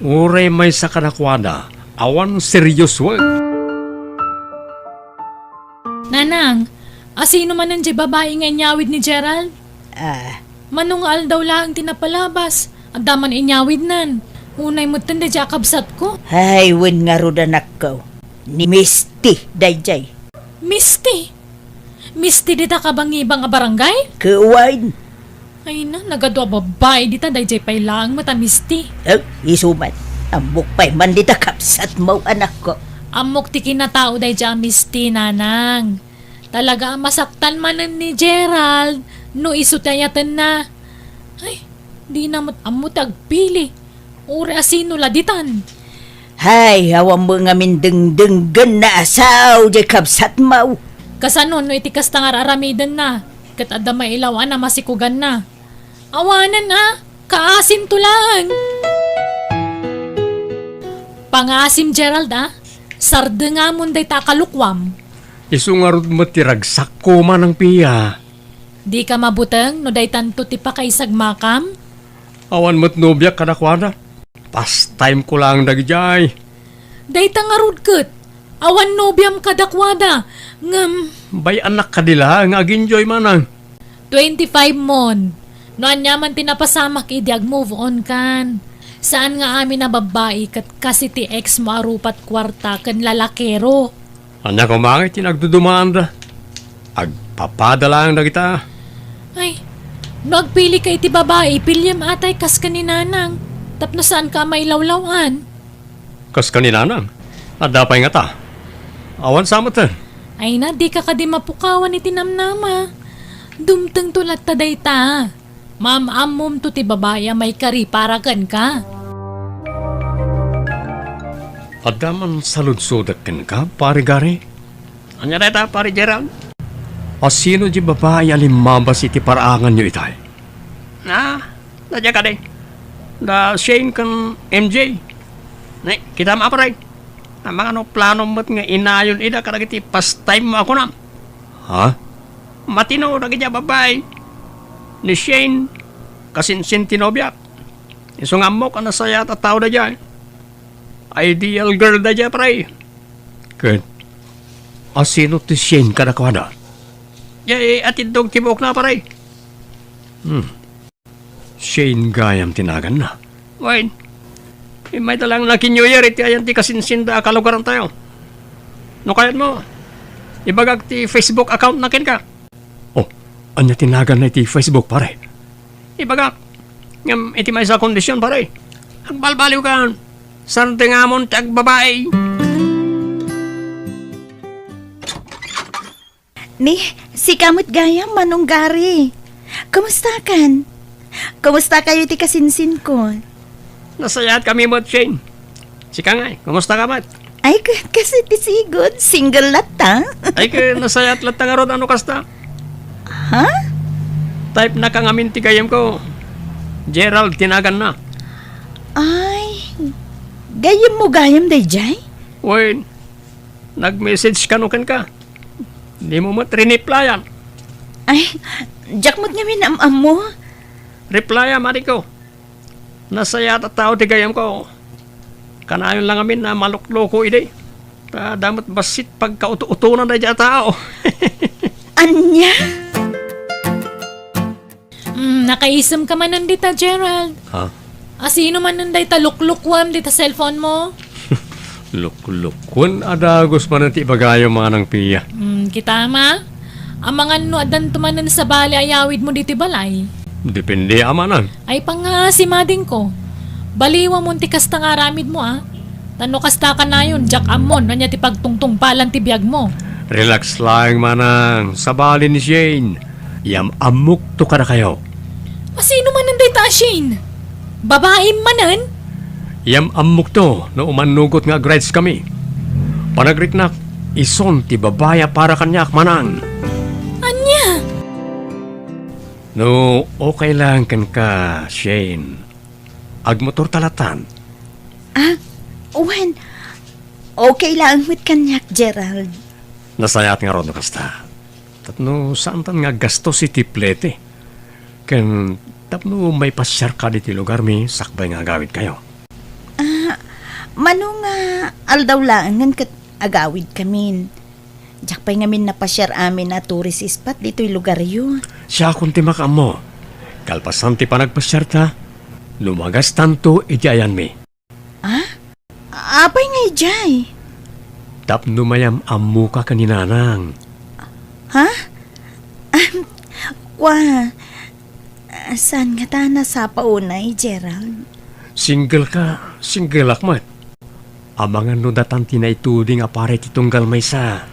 Uray maysa kadakuada, awan seryosoek. Nanang, asino manen diay babai nga inyawid ni Gerald? Ah. Mano nga aldaw laeng ti napalabas, adda man inyawidnan. Unay metten daydiay a kabsatko. Ay, wen ngarud, anakko. Ni Misty daydiay. Misty? Misty dita kabangibang a barangay? Kuan. Ay na, nagadu a babbai dita, daydiay pay laeng met a Misty. Eh, isu man. Ammok pay man dita kabsatmo, anakko. Ammok ti kinatao daydiay a Misty, nanang. Talaga a masaktan manen ni Gerald no isu ti ayatenna. Ay, dina met ammo ti agpili. Uray asino la ditan. Hay, awan met ngamin dengdenggenna a sao diay kabsatmo. Kasano no iti kasta nga ar-aramidenna, ket adda mailaw a namasikuganna? Awanen a, kaasinto laeng. Pangaasim, Gerald, a. Sardengamon dayta a kalukuam. Isu ngarud met ti ragsakko, Manang Pia. Dika mabuteng no daytanto ti pakaisagmakam? Awan met nobiak kadakuada. Pastime ko laeng dagidiay. Dayta ngarud ket, awan nobiam kadakuada, ngem bay-annak kadi la nga ag-enjoy manang. Twenty-five mon. No aniaman ti napasamak idi ag-move on kan. Saan nga amin a babbai ket kas iti ex mo a rupat kuarta ken lalakero. Ania koma ngay ti nagdudumaanda? Agpapada laeng dagita. Ay, no agpilika iti babai, piliem atay kas ken ni Nanang, tapno saanka a mailawlaw-an. Kas ken ni Nanang? Adda pay ngata? Awan sa met. Ay na, dika kadi mapukawan iti namnama. Dumtengto latta dayta. Maam-ammomto ti babai a maikari para kenka. Adda man saludsodek kenka, Pari Gary? Ania dayta, Pari Gerald? A sino di babai a limmabas iti paraanganyo itay? Ah, daydiay kadi. Da Shane ken M J. Ne, kitam a, pare. Amangan no planom met nga inayon ida kadagiti pastime mo a kunam. Ha? Matino dagiti a babbai. Ni Shane, kasinsin ti nobiak. Isu nga ammok a nasayaat a tao daydiay. Ideal girl daydiay, pare. Ket asino ti Shane kadakuada? Jay, atiddog ti buokna, pare. Hmm. Shane gayam ti naganna. Wen, immay ta lang naki-New Year iti ayan ti kasinsinda a kalugarantayo. No kayatmo, ibagak ti Facebook account na kenka. Oh, ania ti naganna iti Facebook, pare? Ibagak. Ngem iti maysa a kondisyon, pare. Agbalbaliwkan. Saan ti ngamon ti agbabai? Ni, sika met gayam, Manong Gary. Kumustakan? Kumusta kayo iti kasinsinko? Nasayaat kami met, Shane. Sika ngay, kumusta ka met? Ay, ka-, kasi ti sigud, single latta. Ay, ka-, nasayaat latta ngarud, ano kasta? Ha? Type na ka ngamin ti gayamko. Gerald ti naganna. Ay, gayammo gayam dayjay? Wen, nag-message kano kenka. Dimo met riniplayan. Ay, diak met ngamin am-ammo. Replya, Mariko. Nasayaat a tao ti gayamko. Kanayon lang amin a malukloko idi. Ta adda met bassit pagkauto-utonan daydi a tao. Ania? Mm, nakaisem ka manen dita, Gerald? Ha? A, sino manen dayta luklukuem dita cellphone mo? Luklukuem a dagus manen ti ibagayo, Manang Pia. Mm, kita ma? Amangan no addanto manen sabali a yawid mo ditoy balay. Depende, Manang. Ay, pangngaasi madingko. Baliwamon ti kasta nga aramid mo, a. Ta no kasta kanayon, diak ammon ania ti pagtungtungpalan ti biag mo. Relax laeng, Manang. Sabali ni Shane. Yam-ammokto kadakayo. A, sino manen dayta a Shane? Babaim manen? Yam-ammokto no umannugot nga agrides kami. Panagriknak, ison ti babai a para kaniak, Manang. Ania? No okay lang kenka, Shane, agmotorta lattan. A, wen, okay laeng met kaniak, Gerald. Nasayaat ngarud no kasta. Tapno saantan nga aggastos iti plete. Ken tapno maipasiarka ditoy lugarmi sakbay nga agawidkayo. A, mano nga aldaw laengen ket agawidkamin. Diak pay ngamin napasiar amin a tourist spot ditoy lugaryo. Siakon ti makaammo. Kalpasan ti panagpasiarta, lumagastanto iti ayanmi. A? Apay nga idiay? Tapno mayam-ammoka ken ni Nanang. Ha? Ahem, kua, saan ngata a nasapa unay, Gerald? Single ka, singleak met. Amangan no datan ti naituding a para iti tunggal maysa.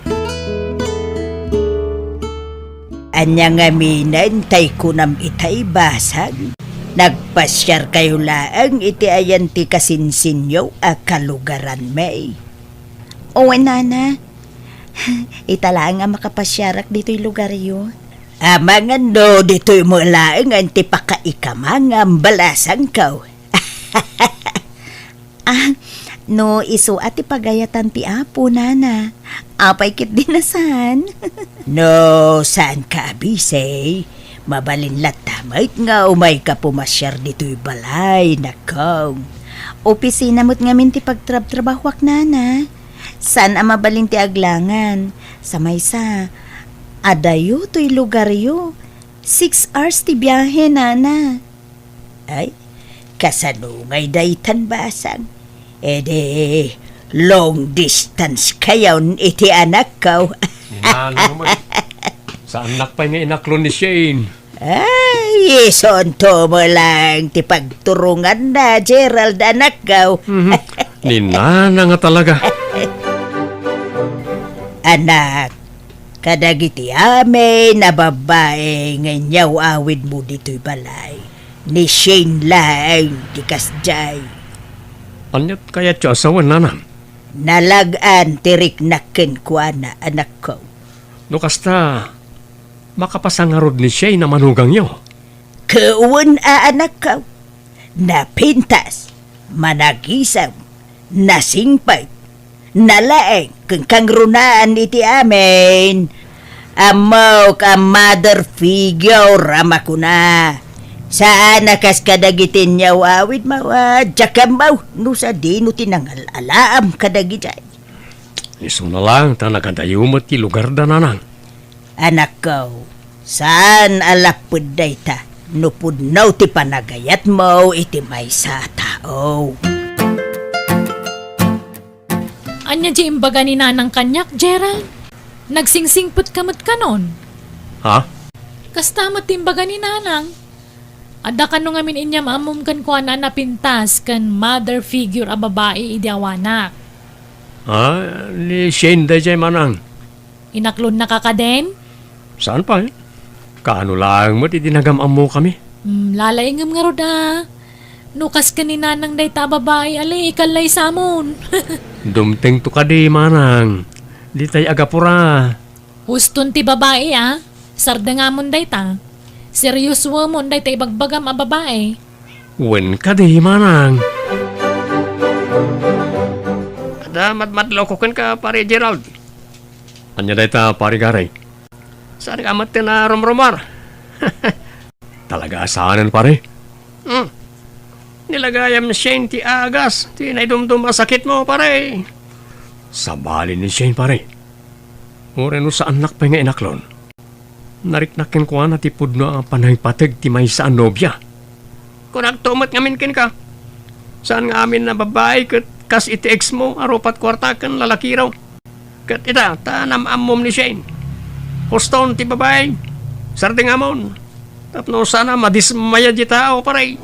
Ania ngaminen tay kunam itay, basang? Nagpasiarkayo laeng iti ayan ti kasinsinyo a kalugaranmi. Wen, nana. Ita laeng a makapasiarak ditoy lugaryo. Amangan no ditoy met laengen ti pakaikama ngem balasangko. A, no isu a ti pagayatan ti Apo, nana, apay ketdi a saan? No saanka a bisi, mabalin latta met nga umayka pumasiar ditoy balay, nakko. Opisina met ngamin ti pagtrabtrabahoak, nana. Saan a mabalin ti aglangan. Sa maysa, adayo toy lugaryo. Six hours ti biahe, nana. Ay, kasano ngay daytan, basang? Edi, long distance kayon iti anakko. Ni Nanang met. Saannak pay nga inaklon ni Shane. Ay, isunto mo lang ti pagturonganna, Gerald, anakko. Mhm. Ni Nanang a talaga. Anak, kadagiti amin a babbai nga inyaw-awidmo ditoy balay, ni Shane laeng ti kasdiay. Aniat kayatyo a sawen, Nanang? Nalag-an ti riknak kenkuana, anakko. No kasta, makapasangarud ni Shane a manugangyo. Ket wen a, anakko. Napintas, managisem, nasingpet, nalaeng, ken kangrunaan iti amin. Ammok a mother figure a makuna. Saan a kas kadagiti inyaw-awidmo, a diak ammo no sadino ti nangal-alaam kadagidiay. Isuna lang ta nagadayo met ti lugarda, Nanang. Anakko, saan a lapped dayta no pudno ti panagayatmo iti maysa a tao. Ania ti imbaga ni Nanang kaniak, Gerald? Nagsingsingpet ka met kanon? Ha? Kasta met ti imbaga ni Nanang. Adda kano ngamin inyam-ammom kenkuana a napintas ken mother figure a babai idi awanak? Ah, ni Shane daydiay, manang. Inaklonnaka kadin? Saan pay? Kaano laeng met idi nagam-ammokami? Hmm, lalaingem ngarud a. No kas ken ni Nanang dayta a babai, ali, ikallaysamon. Dumtengto kadi, manang. Ditay agapura. Huston ti babai, a. Sardengamon dayta. Seriosoemon dayta ibagbagam a babai. Wen kadi, manang. Adda madmadloko kenka, Pare Gerald. Ania dayta, Pare Gary? Saan ka met ti narumrumar? Talaga a saanen, pare? Hmm. Nilagayam ni Shane ti agas ti naidumdum a sakitmo, pare. Sabali ni Shane, pare. Uray no saannak pay nga inaklon, nariknak kenkuana ti pudno a panangipateg ti maysa a nobia. Kunakto met ngamin kenka, saan nga amin a babai ket kas iti ex mo a rupat kuarta ken lalakiraw. Ket ita, ta nam-ammom ni Shane. Huston ti babai, sardengamon. Tapno sana madismaya di tao, pare.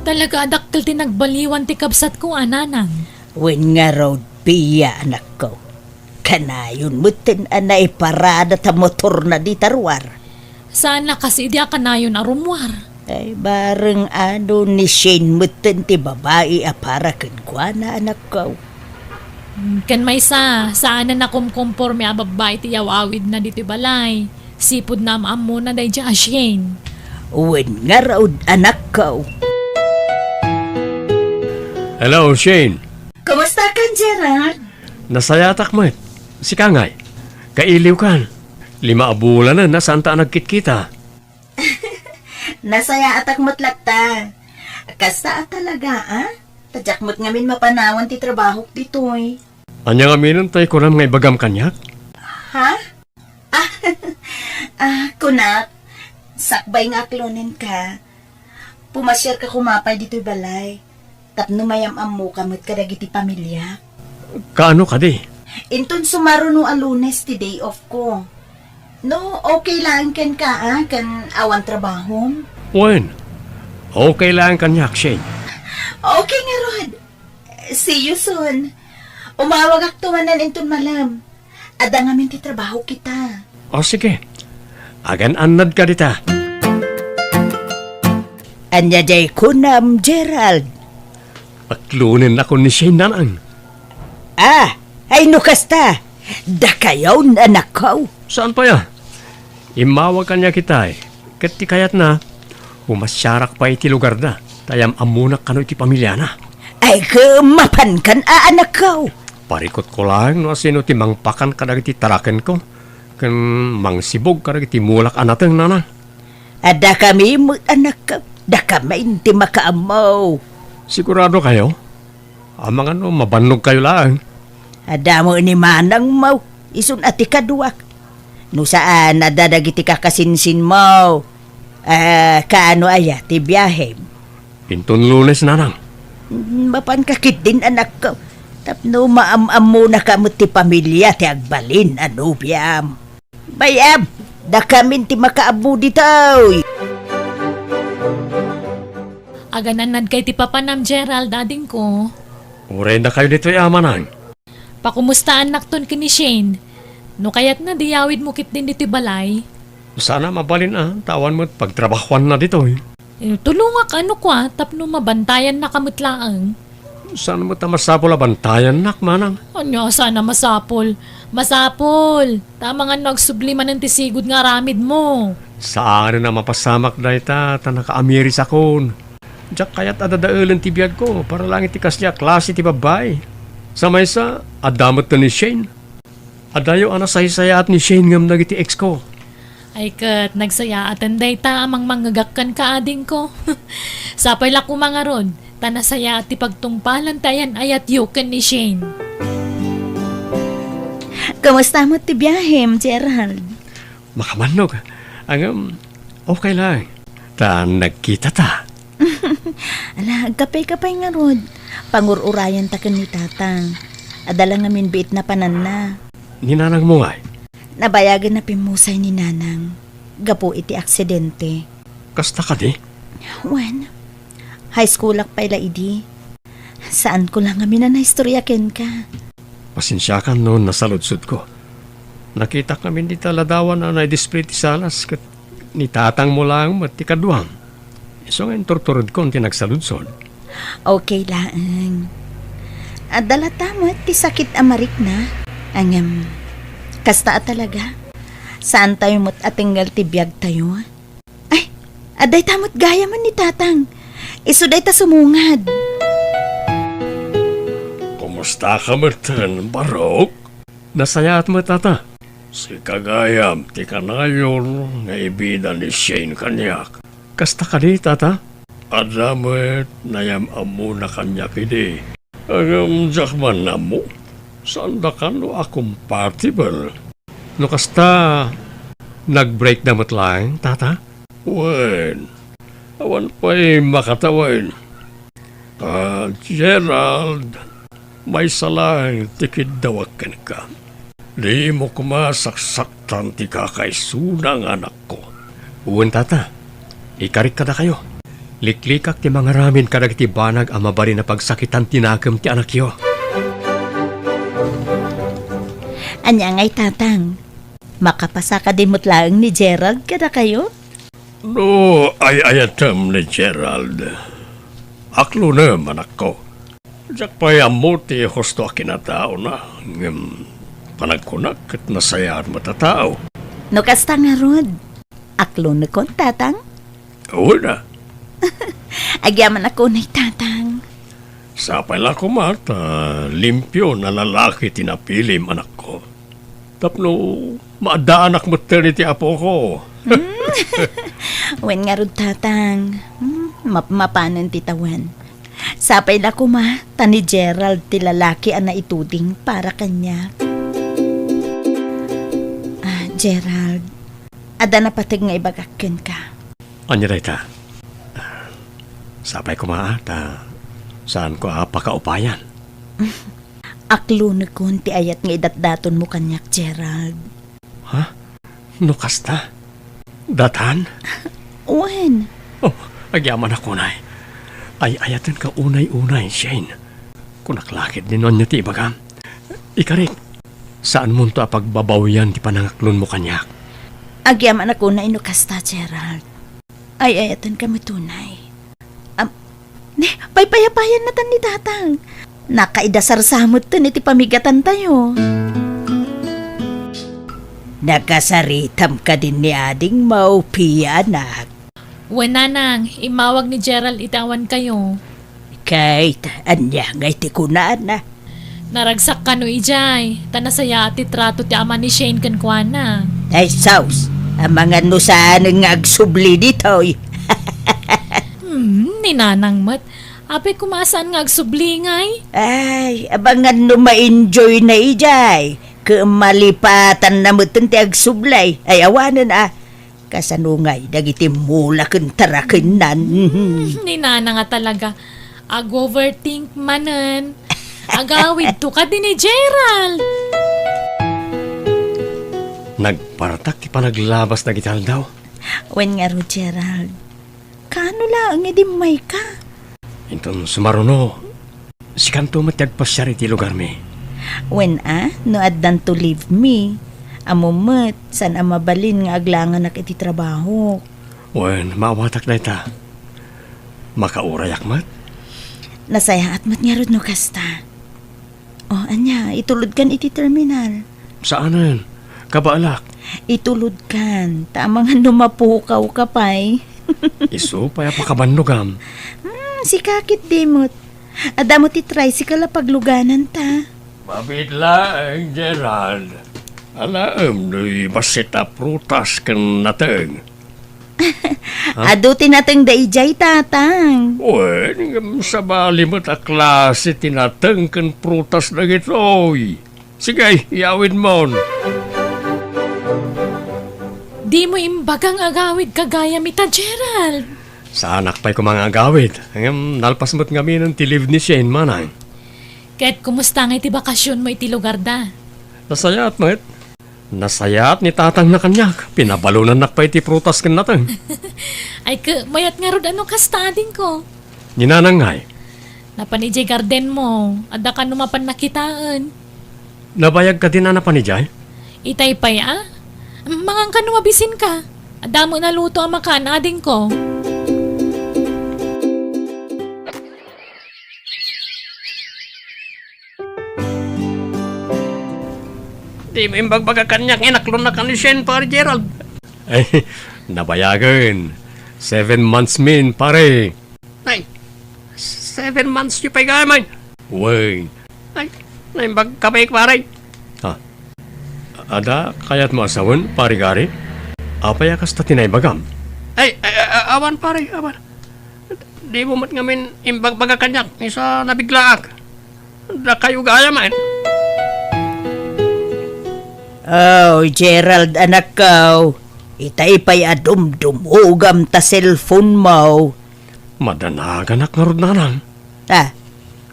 Talaga a dakkel ti nagbaliwan ti kabsatko a Nanang. Wen ngarud, Pia, anakko. Kanayon metten a naiparada ta motorna dita ruar. Saan a kas idi a kanayon a rummuar. Ay, bareng adu ni Shane metten ti babai a para kenkuana, anakko. Mm, ken maysa, saanen a kumkomporme a babbai ti yaw-awidna ditoy balay. Sipud naam-ammona daydiay a Shane. Wen ngarud, anakko. Hello, Shane. Kumusta kan, Gerald? Nasayaatak met. Sika ngay? Kailiwkan. Lima a bulanen a saanta a nagkitkita. Nasayaatak met latta. Kasta a talaga, a? Ta diak met ngamin mapanawan ti trabahok ditoy. Ania ngaminen tay kunam nga ibagam kaniak? Ha? Ah, ah, kunak, sakbay nga aklonenka, pumasiarka koma pay ditoy balay. Tapno mayam-ammoka met kadagiti pamiliak. Kaano kadi? Inton sumaruno a Lunes ti day off ko. No, okay laeng kenka, a, ken awan trabahom? Wen, okay laeng kaniak, Shane. Okay ngarud. See you soon. Umawagakto manen inton malem. Adda ngamin ti trabaho kita. O, sige. Agan-annadka dita. Ania diay kunam, Gerald? Aklonennakon ni Shane, nanang. Ah, ay no kasta, dakayon, anakko. Saan pay a? Immawag kaniak itay, ket ti kayatna, pumasiarak pay iti lugarda, ta yam-ammonak kano iti pamiliana. Ay, ket mapankan a, anakko. Parikutko laeng no asino ti mangpakan kadagiti tarakenko, ken mangsibog kadagiti mulak a nateng, nanang. Adda kami met, anakko. Dakamin ti makaammo. Sigurado kayo? Amangan no mabannog kayo laeng. Adda mo ni manangmo, isun a ti kaduak. No saan, adda dagiti kakasinsinmo. Ah, kaano aya ti biahem? Inton Lunes, nanang. Mm, mapanka ketdin, anakko. Tapno maam-ammonaka met ti pamilia ti agbalin a nobiam. Bay-am, dakamin ti makaammo ditoy. Agan-annadka iti papanam, Gerald, adingko. Uray dakayo ditoy a, manang. Pakumustaannakton ken ni Shane. No kayatna, di yawidmo ketdin ditoy balay. Sana mabalin a, ta awan met pagtrabahoanna ditoy. Eh, tulongak, ano, kua, tapno mabantayannaka met laeng. Saan met a masapul a bantayannak, manang? Ania, saan a masapul? Masapul! Ta amangan no agsubli manen ti sigud nga aramidmo. Saanen a mapasamak dayta, ta nakaamirisakon. Diak kayat a dadaelen ti biagko para laeng iti kasdiay a klase ti babbai. Sa maysa, adda met ni Shane. Adayo a nasaysayaat ni Shane ngem dagiti ex ko. Ay ket, nagsayaaten dayta a mangmangngegak kenka, adingko. Sapay la koma ngarud, ta nasayaat ti pagtungpalan ti ayan-ayatyo ken ni Shane. Kumusta met ti biahem, Gerald? Makabannog. Ngem, okay lang. Ta nagkita ta. Ala, agkape ka pay ngarud. Pangur-urayan ta ken ni Tatang. Adda la ngamin biit napananna. Ni nanangmo ngay? Nabayagen a pimmusay ni Nanang gapu iti aksidente. Kasta kadi? Wen, high school-ak pay la idi. Saanko la ngamin a naistorya kenka. Pasensiakan no nasaludsodko. Nakitak ngamin dita ladawan a naidisplay ti salas ket ni tatangmo laeng met ti kaduam. Isu nga inturturedkon ti nagsaludsod. Okay laeng. Adda latta met ti sakit a marikna. Ngem, kasta a talaga. Saantayo met a tengngal ti biagtayo. Ay, adda ita met gayam ni Tatang. Isu dayta sumungad. Kumusta ka metten, Barok? Nasayaat met, Tata. Sika gayam ti kanayon nga ibida ni Shane kaniak. Kasta kadi, Tata? Adda met nayam-ammona kaniak idi. Ngem diak man ammo, saanda kano a compatible. No kasta, nag-break da met laeng, Tata? Wen, awan pay makatawen. Ah, Gerald, maysa laeng ti kiddawak kenka. Dimo koma saksaktan ti kakaisuna nga anakko. Wen, Tata. Ikarik kadakayo. Liklikak ti mangaramid kadagiti banag a mabalin a pagsakitan ti nakem ti anakyo. Ania ngay, Tatang? Makapasa kadi met laeng ni Gerald kadakayo? No ay-ayatem ni Gerald, aklonem, anakko. Diak pay ammo ti husto a kinataona, ngem panagkunak ket nasayaat met a tao. No kasta ngarud, aklonekon, Tatang? Wen a. Agyamanak unay, Tatang. Sapay la koma ta limpio a lalaki ti napilim, anakko. Tapno maaddaanak metten iti apoko. Hmm. Wen ngarud, Tatang. Hmm, map-, mapanen ti tawen. Sapay la koma ta ni Gerald ti lalaki a naituding para kaniak. Ah, Gerald, adda napateg nga ibagak kenka. Ania dayta? Sapay koma, ah, ta saanko a pakaupayan. Aklonekon ti ayat nga idatdatonmo kaniak, Gerald. Ha? No kasta? Datan? Wen. Oh, agyamanak unay. Ay-ayatenka unay-unay, Shane. Kunak la ketdi no ania ti ibagam. Ikarik, saanmonto a pagbabawian ti panangaklonmo kaniak. Agyamanak unay no kasta, Gerald. Ay-ayatenka met unay. Am, ne, paypayapayan natan ni Tatang. Nakaidasar sa metten iti pamigatantayo. Nakasaritam kadin ni Ading Maupi, anak? Wen, Nanang, immawag ni Gerald iti awankayo. Ket ania ngay ti kunana? Naragsak kano idiay, ta nasayaat ti trato ti ama ni Shane kenkuana. Ay, sus! Amangan no saanen nga agsubli ditoy. Hmm, ni Nanang met. Apay koma a saan nga agsubli ngay? Ay, abangan no ma-enjoy na idiay. Ket malipatanna metten ti agsubli. Ay, awanen a. Kasano ngay dagiti mula ken tarakennan? Hmm, ni Nana nga talaga. Ag-overthink manen. Agawidto kadi ni Gerald. Nagpartak ti panaglabas dagiti aldaw. Wen ngarud, Gerald. Kaano laeng idi immayka? Inton sumaruno, sikanto met ti agpasiar iti lugarmi. Wen a, no addanto leave mi, ammom met, saan a mabalin nga aglanganak iti trabahok. Wen, maawatak dayta. Makaurayak met. Nasayaat met ngarud no kasta. Oh, ania, itulodkan iti terminal? Saanen. Kabaelak. Itulodkan, ta amangan no mapukawka pay. Isu pay a pakabannogam. Hmm, sika ketdi met. Adda met ti tricycle a paglugananta. Mabiit laeng, Gerald. Alaem no bassit a prutas ken nateng. Ha? Adu ti nateng daydiay, Tatang. Wen, ngem sabali met a klase ti nateng ken prutas dagitoy. Sige, iyawidmon. Dimo imbaga nga agawidka gayam ita, Gerald. Saanak pay koma nga agawid. Ngem nalpas met ngaminen ti leave ni Shane, manang. Ket kumusta ngay ti bakasionmo iti lugarda? Nasayaat met. Nasayaat ni tatangna kaniak. Pinabalonannak pay ti prutas ken nateng. Ay, ket mayat ngarud no kasta, adingko. Ni nanang ngay? Napan idiay gardenmo. Adda kano mapan nakitaen. Nabayag kadin a napan idiay? Itay pay a? Mangan kano mabisinka. Adda met naluto a makan, adingko. Dimo imbagbaga kaniak nga inaklonnak ni Shane, Pare Gerald. Ay, nabayagen. Seven months min, pare. Ay, seven months yu pay gayam, ay. Wen. Ay, naimbag ka pay, pare. Ha? Adda kayatmo a sawen, Pare Gary? Apay a kasta ti naibagam? Ay, ay, ay, awan, pare, awan. Dimo met ngamin imbagbaga kaniak, isu a nabiglaak. Dakayo gayam, ay. Oh, Gerald, anakko. Itay pay a dumdumogam ta cellphone mo. Madanaganak ngarud, nanang. Ah,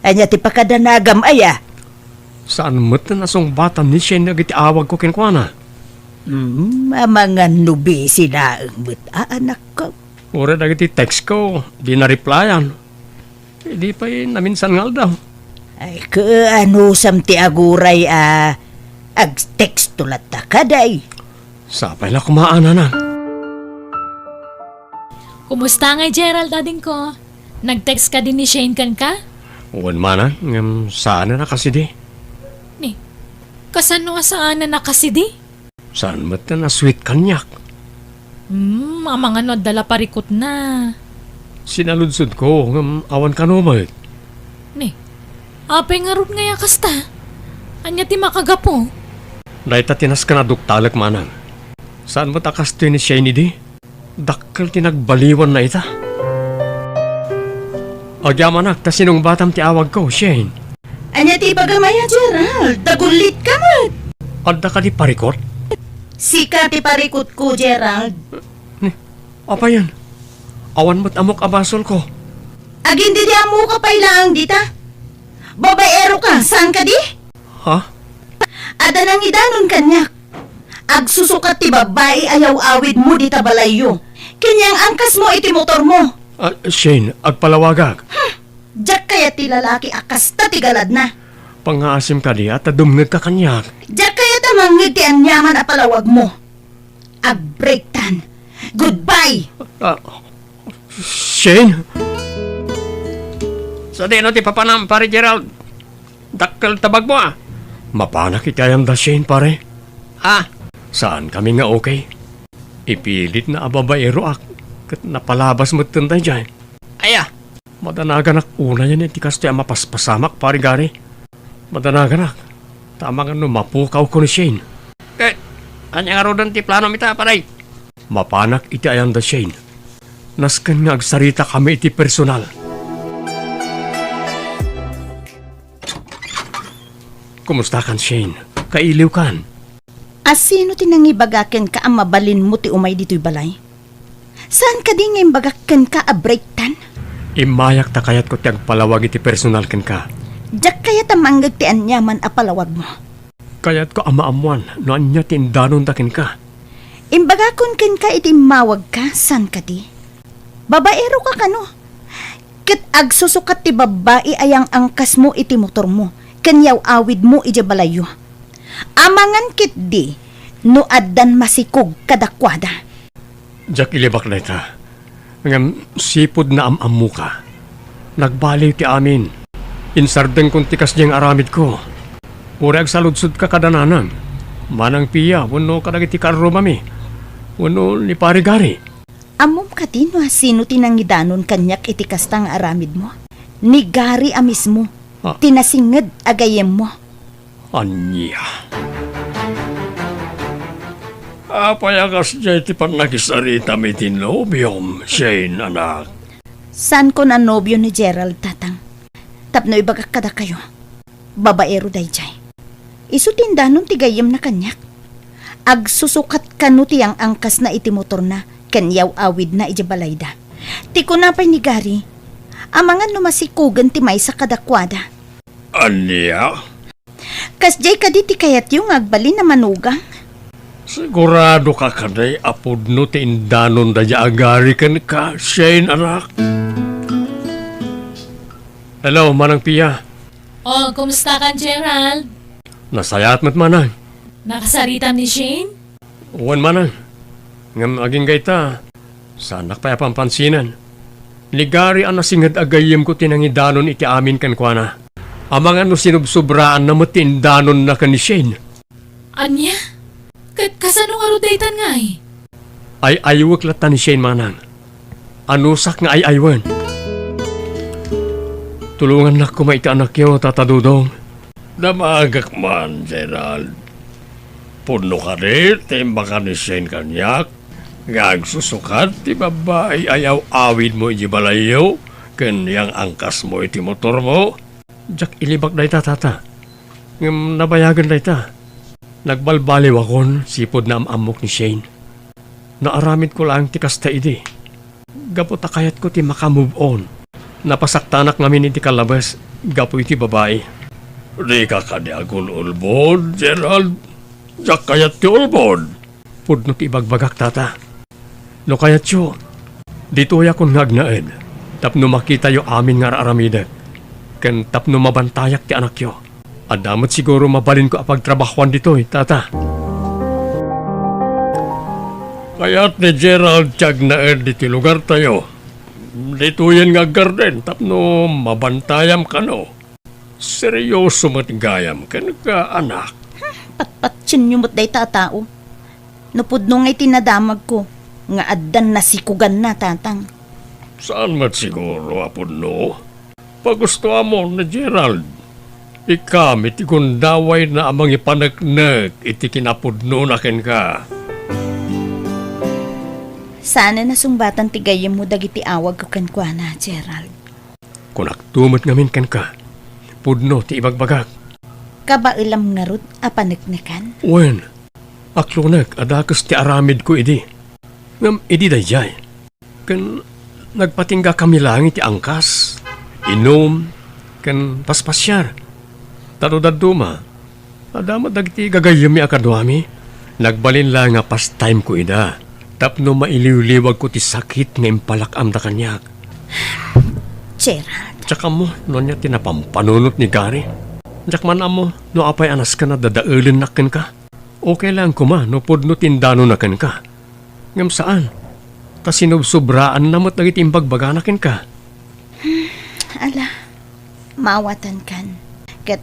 ania ti pakadanagam, aya? Saan met a nasungbatan ni Shane dagiti awagko kenkuana. Hmm, amangan no busy laeng met, a, anakko. Uray dagiti textko, di na-replyan. Idi pay naminsan nga aldaw. Ay, kaanusam ti aguray a agtexto latta kadi? Sapay la koma, nanang. Kumusta ngay, Gerald, adingko? Nag-text kadi ni Shane kenka? Wen, manang, ngem saanen a kasidi. Ni, kasano a saanen a kasidi? Saan met a sweet kaniak? Hmm, amangan no adda la parikutna. Sinaludsodko, ngem awan kano met. Ni, apay ngarud ngay a kasta? Ania ti makagapu? Dayta ti nasken a duktalek, manang. Saan met a kastoy ni Shane idi? Dakkel ti nagbaliwanna ita. Agyamanak ta sinungbatam ti awagko, Shane. Ania ti ibagam aya, Gerald? Dagullitka met. Adda kadi parikut? Sika ti parikutko, Gerald. Ni, apayen? Awan met ammok a basolko. Agin didi ammoka pay laeng dita. Babaero ka, saan kadi? Ha? Adda nangidanon kaniak. Agsusukat ti babbai a yaw-awidmo dita balayyo. Ken yang angkasmo iti motormo. Ah, Shane, agpalawagak. Hmm. Diak kayat ti lalaki a kasta ti galadna. Pangngaasim kadi a ta dumngegka kaniak. Diak kayat a mangngeg ti aniaman a palawagmo. Agbreaktan. Goodbye! Ah, Shane? Sadino ti papanam, Pare Gerald? Dakkel ta bagmo, a. Mapanak iti ayanda, Shane, pare. Ah. Saankami nga okay. Ipilitna a babaeroak, ket napalabas metten daydiay. Aya. Madanaganak unayen iti kastoy a mapaspasamak, Pare Gary. Madanaganak, ta amangan no mapukawko ni Shane. Ket, ania ngaruden ti planom ita, pare? Mapanak iti ayanda, Shane. Nasken nga agsaritakami iti personal. Kumustakan, Shane? Kailiwkan? A sino ti nangibaga kenka a mabalinmo ti umay ditoy balay? Saan kadi nga imbagak kenka a breaktan? Immayak ta kayatko ti agpalawag iti personal kenka. Diak kayat a mangngeg ti aniaman a palawagmo. Kayatko a maammoan no ania ti indanonda kenka. Imbagakon kenka iti immawagka, saan kadi? Babaero ka kano? Ket agsusukat ti babbai a yang-angkasmo iti motormo ken yaw-awidmo idiay balayyo. Amangan ketdi no addan masikog kadakuada. Diak ilibak dayta. Ngem sipud naam-ammoka. Nagbaliw ti amin. Insardengkon ti kasdiay nga aramidko. Uray agsaludsodka kada nanang, Manang Pia, wenno kadagiti kaarrumami, wenno ni Pare Gary. Ammom kadi no a sino ti nangidanon kaniak iti kasta nga aramidmo? Ni Gary a mismo, Ah. ti nasinged a gayyemmo. Ania? Apay a kasdiay ti pannakisaritam iti nobiom, Shane, anak? Saanko a nobio ni Gerald, tatang. Tapno ibagak kadakayo, babaero daydiay. Isu ti indanon ti gayyemna kaniak. Agsusukat kano ti ang-angkasna iti motorna ken yaw-awidna idiay balayda. Ti kuna pay ni Gary, amangan no masikugen ti maysa kadakuada. Ania? Kasdiay kadi ti kayatyo nga agbalin a manugang? Sigurado ka kadi a pudno ti indanon daydiay a Gary kenka, Shane, anak? Hello, Manang Pia. Oh, kumusta kan, Gerald? Nasayaat met, Manang. Nakasaritam ni Shane? Wen, Manang. Ngem agingga ita, saanak pay a pampansinan. Ni Gary a nasinged a gayyemko ti nangidanon iti amin kenkuana. Amangan no sinubsobraanna met ti indanonna ken ni Shane. Ania? Ket kasano ngarud daytan ngay? Ay-aywek latta ni Shane, Manang. Anusak nga ay-aywen. Tulongannak koma iti anakyo, Tata Dodong. Damagek man, Gerald. Pudno kadi ti imbaga ni Shane kaniak nga agsusukat ti babbai a yaw-awidmo idiay balayyo ken yang-angkasmo iti motormo? Diak ilibak dayta, Tata. Ngem nabayagen dayta. Nagbalbaliwakon sipud naam-ammok ni Shane. Naaramidko laeng ti kasta idi. Gapu ta kayatko ti maka-move on. Napasaktanak ngamin iti kallabes gapu iti babai. Dika kadi agul-ulbod, Gerald. Diak kayat ti ulbod. Pudno ti ibagbagak, Tata. No kayatyo, ditoyakon nga agnaed tapno makitayo amin nga ar-aramidek, ken tapno mabantayak ti anakyo. Adda met siguro mabalinko a pagtrabahoan ditoy, Tata. Kayat ni Gerald ti agnaed iti lugartayo. Ditoyen nga aggarden tapno mabantayam kano. Seryoso met gayam kenka, anak. Patpatienyo met dayta a tao. No pudno ngay ti nadamagko nga addan nasikuganna, Tatang. Saan met siguro a pudno? Pagustoamon ni Gerald. Ikami ti gundawayna a mangipaneknek iti kinapudnona kenka. Saan a nasungbatan ti gayyemmo dagiti awagko kenkuana, Gerald. Kunakto met ngamin kenka, pudno ti ibagbagak. Kabaelam ngarud a paneknekan? Wen, aklonek a dakes ti aramidko idi. Ngem idi daydiay, ken nagpatinggakami laeng iti angkas, inum, ken paspasiar. Ta no dadduma, adda met dagiti gagayyemmi a kaduami. Nagbalin la nga pastimeko ida tapno mailiwliwagko ti sakit nga impalak-amda kaniak. Gerald. Diak ammo no ania ti napampanunot ni Gary. Diak man ammo no apay a nasken a dadaelennak kenka. Okay lang koma no pudno ti indanonna kenka. Ngem saan, ta sinubsobraanna met dagiti imbagbagana kenka. Ala, maawatankan. Ket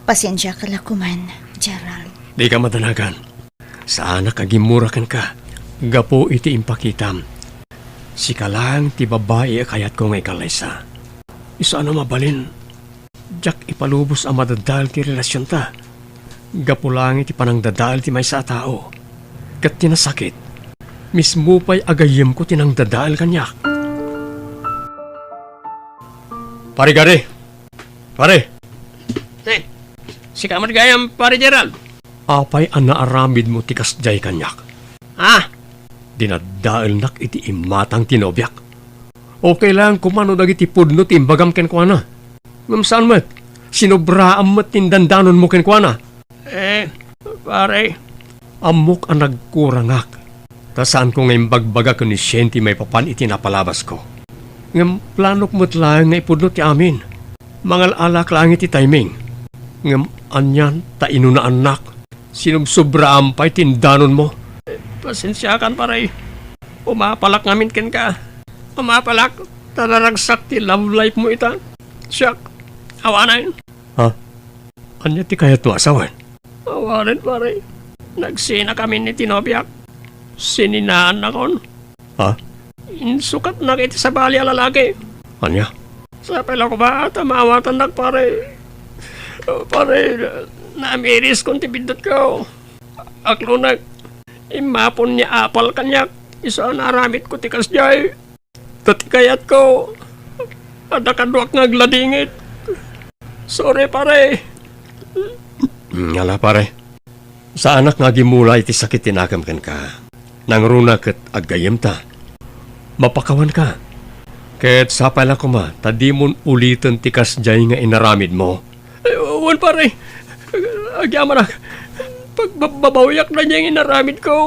pasensiaka la koman, Gerald. Dika madanagan. Saanak a gimmura kenka gapu iti impakitam. Sika laeng ti babbai a kayatko nga ikallaysa. Isu a no mabalin, diak ipalubos a madadael ti relasionta. Gapu laeng iti panangdadael ti maysa a tao. Ket ti nasakit, mismo pay a gayyemko ti nangdadael kaniak. Pare Gary! Pare! Eh, sika met gayam, Pare Gerald? Apay a naaramidmo ti kasdiay kaniak? Ah! Dinaddaelnak iti imatang ti nobiak. Okay lang koma no dagiti pudno ti imbagam kenkuana. Ngem saan met, sinobraam met ti indandanonmo kenkuana. Eh, pare, ammok a nagkurangak, ta saanko nga imbagbagak ken ni Shane ti maipapan iti napalabasko. Ngem planok met laeng nga ipudno ti amin. Mangal-alak laeng iti timing. Ngem anian ta inunaannak. Sinubsobraam pay ti indanonmo. Pasensiakan, pare. Umapalak ngamin kenka. Umapalak, ta naragsak ti love life mo ita. Siak, awanen. Ha? Ania ti kayatmo a sawen? Awanen, pare. Nagsinakamin iti nobiak. Sininaannakon. Ha? Insukatnak iti sabali a lalaki. Ania? Sapay la koma ta maawatannak, pare. Pare, namiriskon ti biddutko. Aklonek, immapon ni apal kaniak, isu a naaramidko ti kasdiay. Ta ti kayatko, adda kaduak nga agladingit. Sorry, pare. Ngala, pare. Saanak nga agimula iti sakit ti nakem kenka. Nangruna ket aggayyemta. Mapakawanka. Ket sapay la koma ta dimon uliten ti kasdiay nga inaramidmo. Eh, wen, pare. Agyamanak. Pagbababawiak daydiay nga inaramidko.